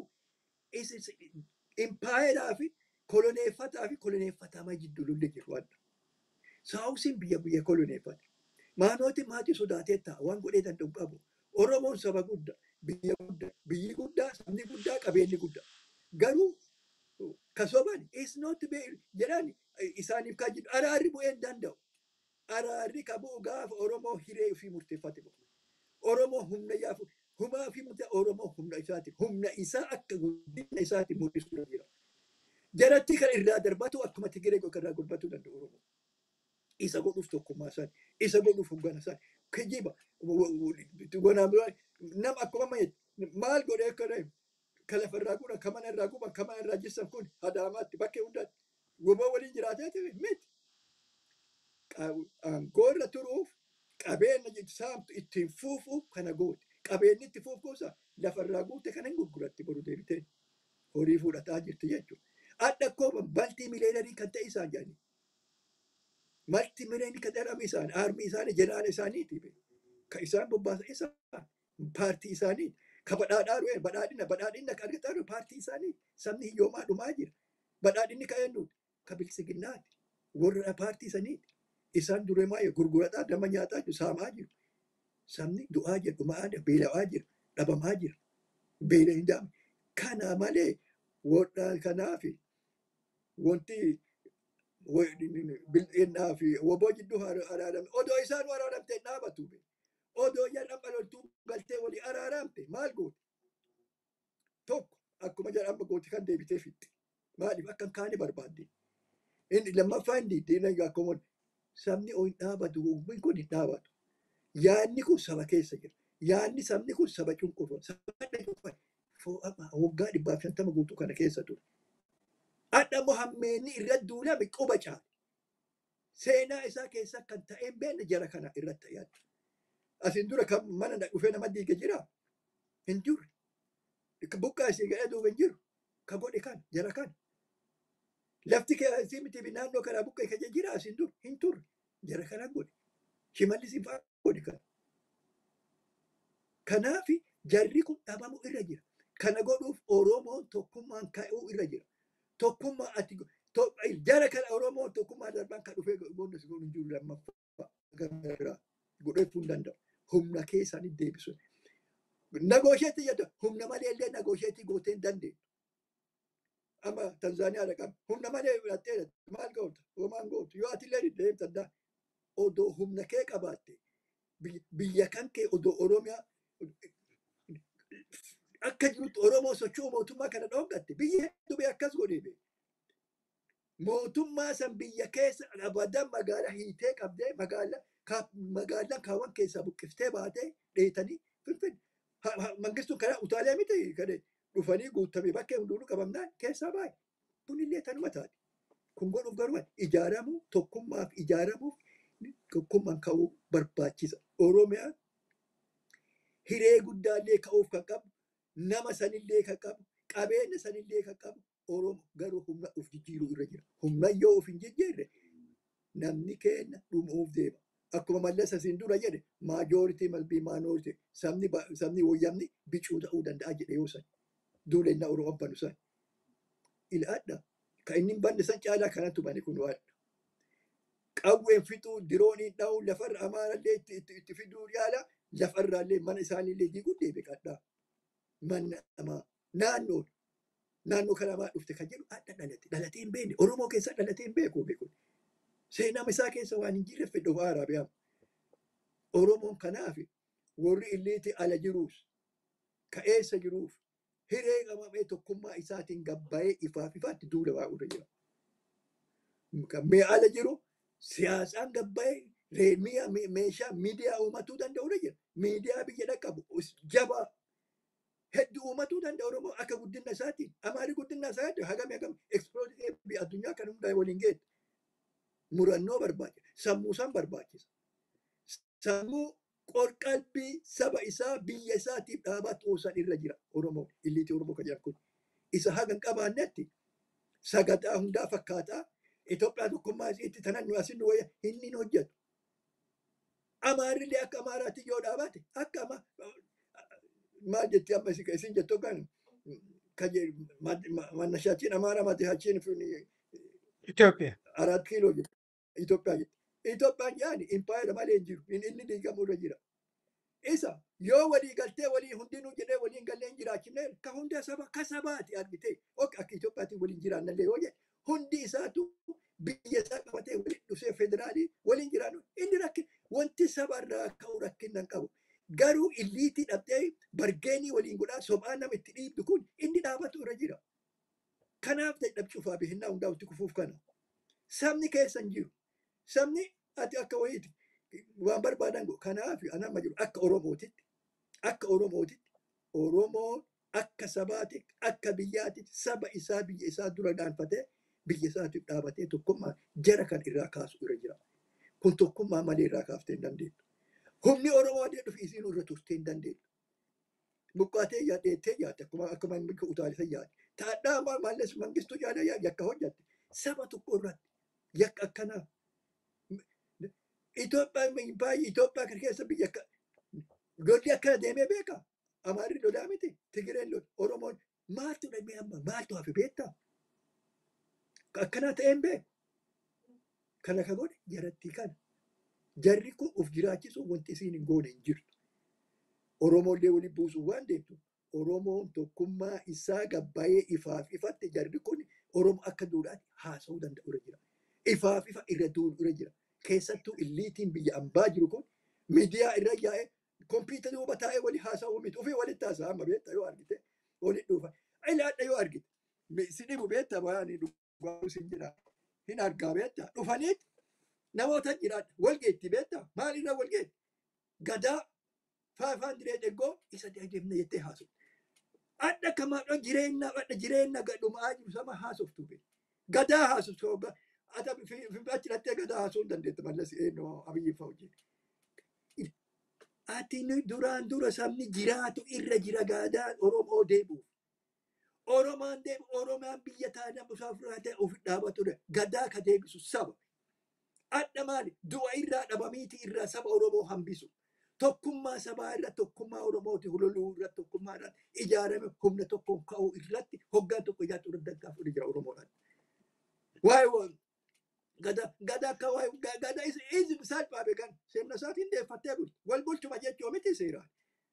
impaayeraa fi koloneeffataa fi koloneeffatamaa jidduu lolli jiru waan. Saawusiin biyya biyya koloneeffate. Maanooti maatii sodaatee ta'a waan godhee danda'u qabu. Oromoon saba guddaa, biyya guddaa, biyyi guddaa, sabni guddaa, qabeenyi guddaa. Garuu ka soban is not jedhan isaaniif kan jedhu araarri bu'ee hin danda'u. Araarri ka bu'u gaafa Oromoo hiree ofii murteeffate bu'u. Oromoo humna yaafu humaa fi murtee Oromoo humna isaati. Humna isaa akka guddina isaati mul'isuu jira. Jaratti kan irraa darbatu akkuma Tigiree irraa gurbatu danda'u Oromoo. Isa godhuuf tokkummaa isaan, isa godhuuf hoggana isaan. Kijiba nama akkuma amma maal godhee akka ta'e ka lafarraa guban, ka mana irraa guban, ka mana irraa jissan kun hadaamaatti bakkee hundaatti waboo waliin jiraatee miti. Aangoo irra turuuf qabeenya saamtu ittiin fuufuuf kana goote. Qabeenyi itti fuufuusa lafarraa guute kana hin gurguratti boru deebitee horii fudhataa jirti jechuudha. Adda koo multi millionaire kan ta'e isaan jedhani. Multi millionaire kan jedhame isaan army isaanii jeneraala isaaniiti. Kan isaan bobbaasan isaan paartii isaanii. Ka badhaadhaa dhufe badhaadhina badhaadhina kan argataa dhufe paartii isaanii sabni hiyyoomaa dhumaa jira. Badhaadhinni ka eenyuuti? Ka bilisiginnaati. Warra paartii saniiti. Isaan dureemaa gurgurataa nama nyaataa jiru saamaa jiru. Sabni du'aa jira dhumaa jira beela'aa jira dhabamaa jira. Beela hin daamne. Kana malee warra kanaaf wanti Bilxinnaa fi woboo jidduu araaramte. Odoo isaan araaramte hin dhaabatu. Odoo jarra loltuu galtee walii araaramte maal goote? Tokko akkuma jarra amma gooti kan deebitee fixxe. Maaliif akka hin kaane barbaadde? Inni lammaffaa inni diina akkuma sabni hin dhaabatu, kun hin dhaabatu. Yaadni kun saba keessa jira. Yaadni sabni kun saba cunqurfa. Saba cunqurfa. Waggaa 150 guutuu kana keessa ture. Hadha immoo hammeenni irratti duulame quba caale. Seenaa isaa keessa kan ta'e hin beekne jara kana irratti yaaddu. Asiin dura kan mana dhufee nama diige jira? Hin jiru. Buqqaa isii gadhee duuba hin jiru. Ka godhe kan jara kan. Lafti asii miti naannoo kanaa buqqee kan jira asiin dura hin turre. Jara kana godhe. Shimallis fa'aa godhe kan. Kanaaf jarri kun dhabamuu irra jira. Kana godhuuf Oromoon tokkummaan ka'uu irra jira. Tokkummaa ati jara kana Oromoon tokkummaa darbaan kan dhufee goonna si godhu hin jiru lammaffaa godhachuu hin danda'u. Humna keessanii deebisu. Nagosheetii jedhu humna malee illee nagosheetii gootee hin dandeenyu. Amma Tanzaaniyaa dhaqan humna malee fudhattee maal goota? Homaan gootu yoo ati illee deemta addaa odoo humna kee qabaatte biyya kan kee odoo Oromiyaa akka jirutti Oromoo socho'u mootummaa kana dhooggatte biyya hedduu bee akkas godhee bee. Mootummaa san biyya keessa abadan magaalaa hiitee qabdee magaalaan kaawwan keessaa buqqiftee baatee dheetanii Finfinne. Mangistuun karaa utaalee miti kan dhufanii guutamee bakkee hundinuu qabamnaan keessaa baay'ee. Kunillee tanuma taate. Kun godhuuf garuu ijaaramuu tokkummaaf ijaaramuuf tokkummaan ka'uu barbaachisa. Oromiyaan hiree guddaallee ka'uuf kan qabu, nama sanillee kan qabu, qabeenya sanillee kan qabu, Oromo garuu humna of jijjiiruu irra jira. Humna yoo of hin jijjiirre namni keenya dhumuuf deema. Akkuma Mallas asiin dura jedhe majority must be minority sabni wayyamni bicuu ta'uu danda'a jedhe yoo san. Duulennaa Oromoon banu san. Ilaadha. Kan inni hin banne san caalaa kanatu bane kun waadha. Qawween fixuu, dirooniin dha'uu, lafarra amaarallee itti fiduu yaala, lafarraallee mana isaaniillee diiguu deebe qadhaa. Manna namaa naannoo naannoo kana maa dhufte kan jedhu adda dhalate. Dhalatee hin beekne. Oromoo keessa dhalatee hin beeku beeku. Seenaa isaa keessa waan hin jirre fedhu Arabiyaa. Oromoon kanaaf warri illiiti ala jiruus ka'eessa jiruuf hiree qabamee tokkummaa isaatiin gabbaa'ee ifaaf ifaatti duula baa'uudha jira. Kan mee ala jiru siyaasaan gabbaa'ee meeshaa miidiyaa uummatuu danda'uudha jira. Miidiyaa biyya dhaqqabu jabaa hedduu uummatuu danda'a Oromoo akka guddina isaatiin. Amaari guddina isaatiin hagami hagami ekspoortii addunyaa kan hundaa waliin geette. Murannoo barbaachisa. Sammuu isaan barbaachisa. Sammuu qorqalbii saba isaa biyya isaatiif dhaabaa ta'uusan irra jira Oromoo illiitii Oromoo kan jedhamu kun. Isa haga hin qabaannetti sagadaa hundaa fakkaataa Itoophiyaa tokkummaa isiitti tanan nu asin nu wayya inni hin hojjetu. Amaarrillee akka Amaaraatti yoo dhaabate akka ama maal jetti amma isin jettu kan mannashaachiin Amaara matihaachiin Itoophiyaa. 4 kiiloo jetti Itoophiyaa jetti. Itoophiyaan yaani impaayera malee hin jiru inni diigamuu irra jira. Isa yoo walii galtee walii hundinuu jedhee waliin gallee hin jiraachifne ka hunda saba ka sabaati argite ok akka Itoophiyaatiin waliin jiraannallee yoo jedhe hundi isaatu biyya isaa qabatee waliin dhufee federaalii waliin jiraannu inni rakkin wanti sabarraa ka'u rakkina hin qabu. Garuu illiitii dhabdee bargeenii waliin godhaa sobaa nama itti dhiibdu kun inni dhaabatu irra jira. Kanaaf dadhabchuufaa bihinnaa hundaa itti kufuuf kana. Sabni keessa hin jiru. Sabni ati akka wayiiti waan barbaadan godhu. Kanaaf anamma jiru akka Oromootitti akka Oromootitti Oromoon akka sabaati akka biyyaatti saba isaa biyya isaa dura dhaanfatee biyya isaatiif dhaabatee tokkummaa jara kan irraa kaasu irra jira. Kun tokkummaa malee irraa kaaftee hin dandeettu. Humni Oromoo adee dhufi isiin irra turtee hin dandeettu. Buqqaatee yaaddeettee yaadde akkuma akkuma utaalisa yaadde. Taadhaa Mallas Mangistuu caalaa yakka hojjatte. Saba tokko irratti yakka akkanaa. Itoophiyaan baay'ee Itoophiyaa kana keessa biyya akka lolli akkana deemee beeka. Amaarri lolaa miti. Tigireen lola. Oromoon maaltu dhaqee amma maaltu hafe beektaa? Akkanaa ta'een beeku. Kana ka godhe jarattii kana. Jarri kun of jiraachisuu wanti isiin hin goone hin jirtu. Oromoollee waliin buusuu waan deemtu. Oromoon tokkummaa isaa gabbaayee ifaaf ifatti jarri kun Oromoo akka duudhaatti haasa'uu danda'u irra jira. Ifaaf ifa irra duulu irra jira. Keessattuu illiitiin biyya ambaa jiru kun miidiyaa irra yaa'ee kompiitara duuba taa'ee walii haasa'uu miti. Ofii walitti haasa'a amma beektaa yoo argite walitti dhufa. Ilaadha yoo argite. Si dhibu beektaa bayaanii dhugaa sin jira. Hin argaa beektaa. Dhufaniit namoota jiraadha. Walgeetti beektaa. Maalirra walgeetti? Gadaa 500 eggoo isa deemne jettee haasoftu. Adda kamaadha jireenya adda jireenya gadhumaa jiru sama haasoftu beektaa. Gadaa haasoftu hoggaa. Ata achi dhattee gadaa haasofuu hin dandeettu mallas eenyu Abiyyi fa'a hojii. Ati nu duraan dura sabni jiraatu irra jira gadaan Oromoo deebi'uuf. Oromaan deebi'u Oromaan biyya taana musaafiraa ta'e ofi dhaabatu gadaa ka deebisu saba. Adda maali? Du'a irraa dhabamiiti irraa saba Oromoo hambisu. Tokkummaa sabaa irra tokkummaa Oromooti huloluu irra tokkummaa irratti ijaarame humna tokkoon ka'uu irratti hoggaan tokko ijaartuu irra dangaa fuudhee jira Oromoodhaan. Waa'ee waan gada gada akka waa'ee gada isin salphaa beekan sirna isaatiin deeffattee bulti. Wal bulchuma jechuu miti seeraan.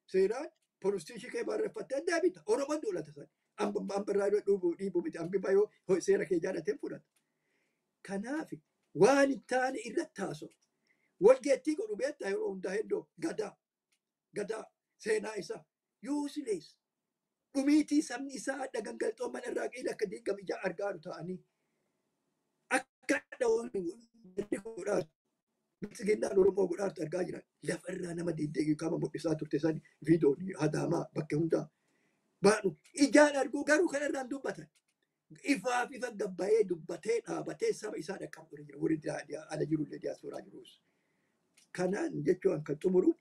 Seeraan poolistiishii kee barreeffattee deebita. Oromoon duulata sana. Amma irraa dhiibuu miti. Ambi bayoo seera kee jaalateen fudhata. Kanaaf waan hin taane irratti haasa'u. Walgeettii godhu beektaa yeroo hundaa hedduu gadaa gadaa seenaa isaa useless. Dhumiitii sabni isaa adda gangalxoo mana irraa qiila akka diigame ijaa argaaru ta'anii akka godhaatu biltsiginnaan Oromoo godhaatu argaa jiran lafa irraa nama diddee kama mul'isaa turte san viidiyoon hadaamaa bakka hundaa baanu ijaan arguu garuu kana irraan dubbatan. Ifaaf ifa gabbayee dubbatee dhaabatee saba isaa dhaqqabu jira warri ala jirullee diyaasporaa jirus. Kanaan jechuun kan xumuru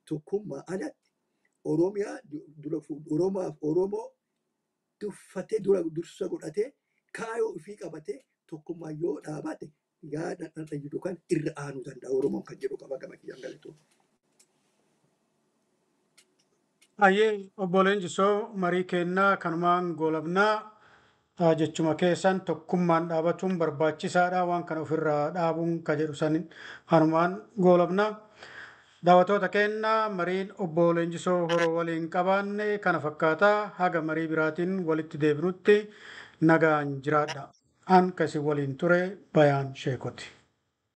tokkummaa alatti Oromiyaa dura Oromaaf Oromoo tuffatee dura dursa godhatee kaayoo ofii qabatee tokkummaa yoo dhaabate yaada dhandha jiru kan irra aanuu danda'a Oromoon kan jedhu qaba gama kiyyaan galatoo. Ayyee obbo Leenjisoo marii kennaa kanumaan goolabnaa jechuma keessan tokkummaan dhaabatuun barbaachisaadha waan kana ofirraa dhaabuun ka jedhu san hanumaan goolabnaa. Daawwattoota keenya mariin obbo Leenjisoo Horoo waliin qabaanne kana fakkaataa haga marii biraatiin walitti deebinutti nagaan jiraadha. An kasii waliin ture Bayaan Sheekoti.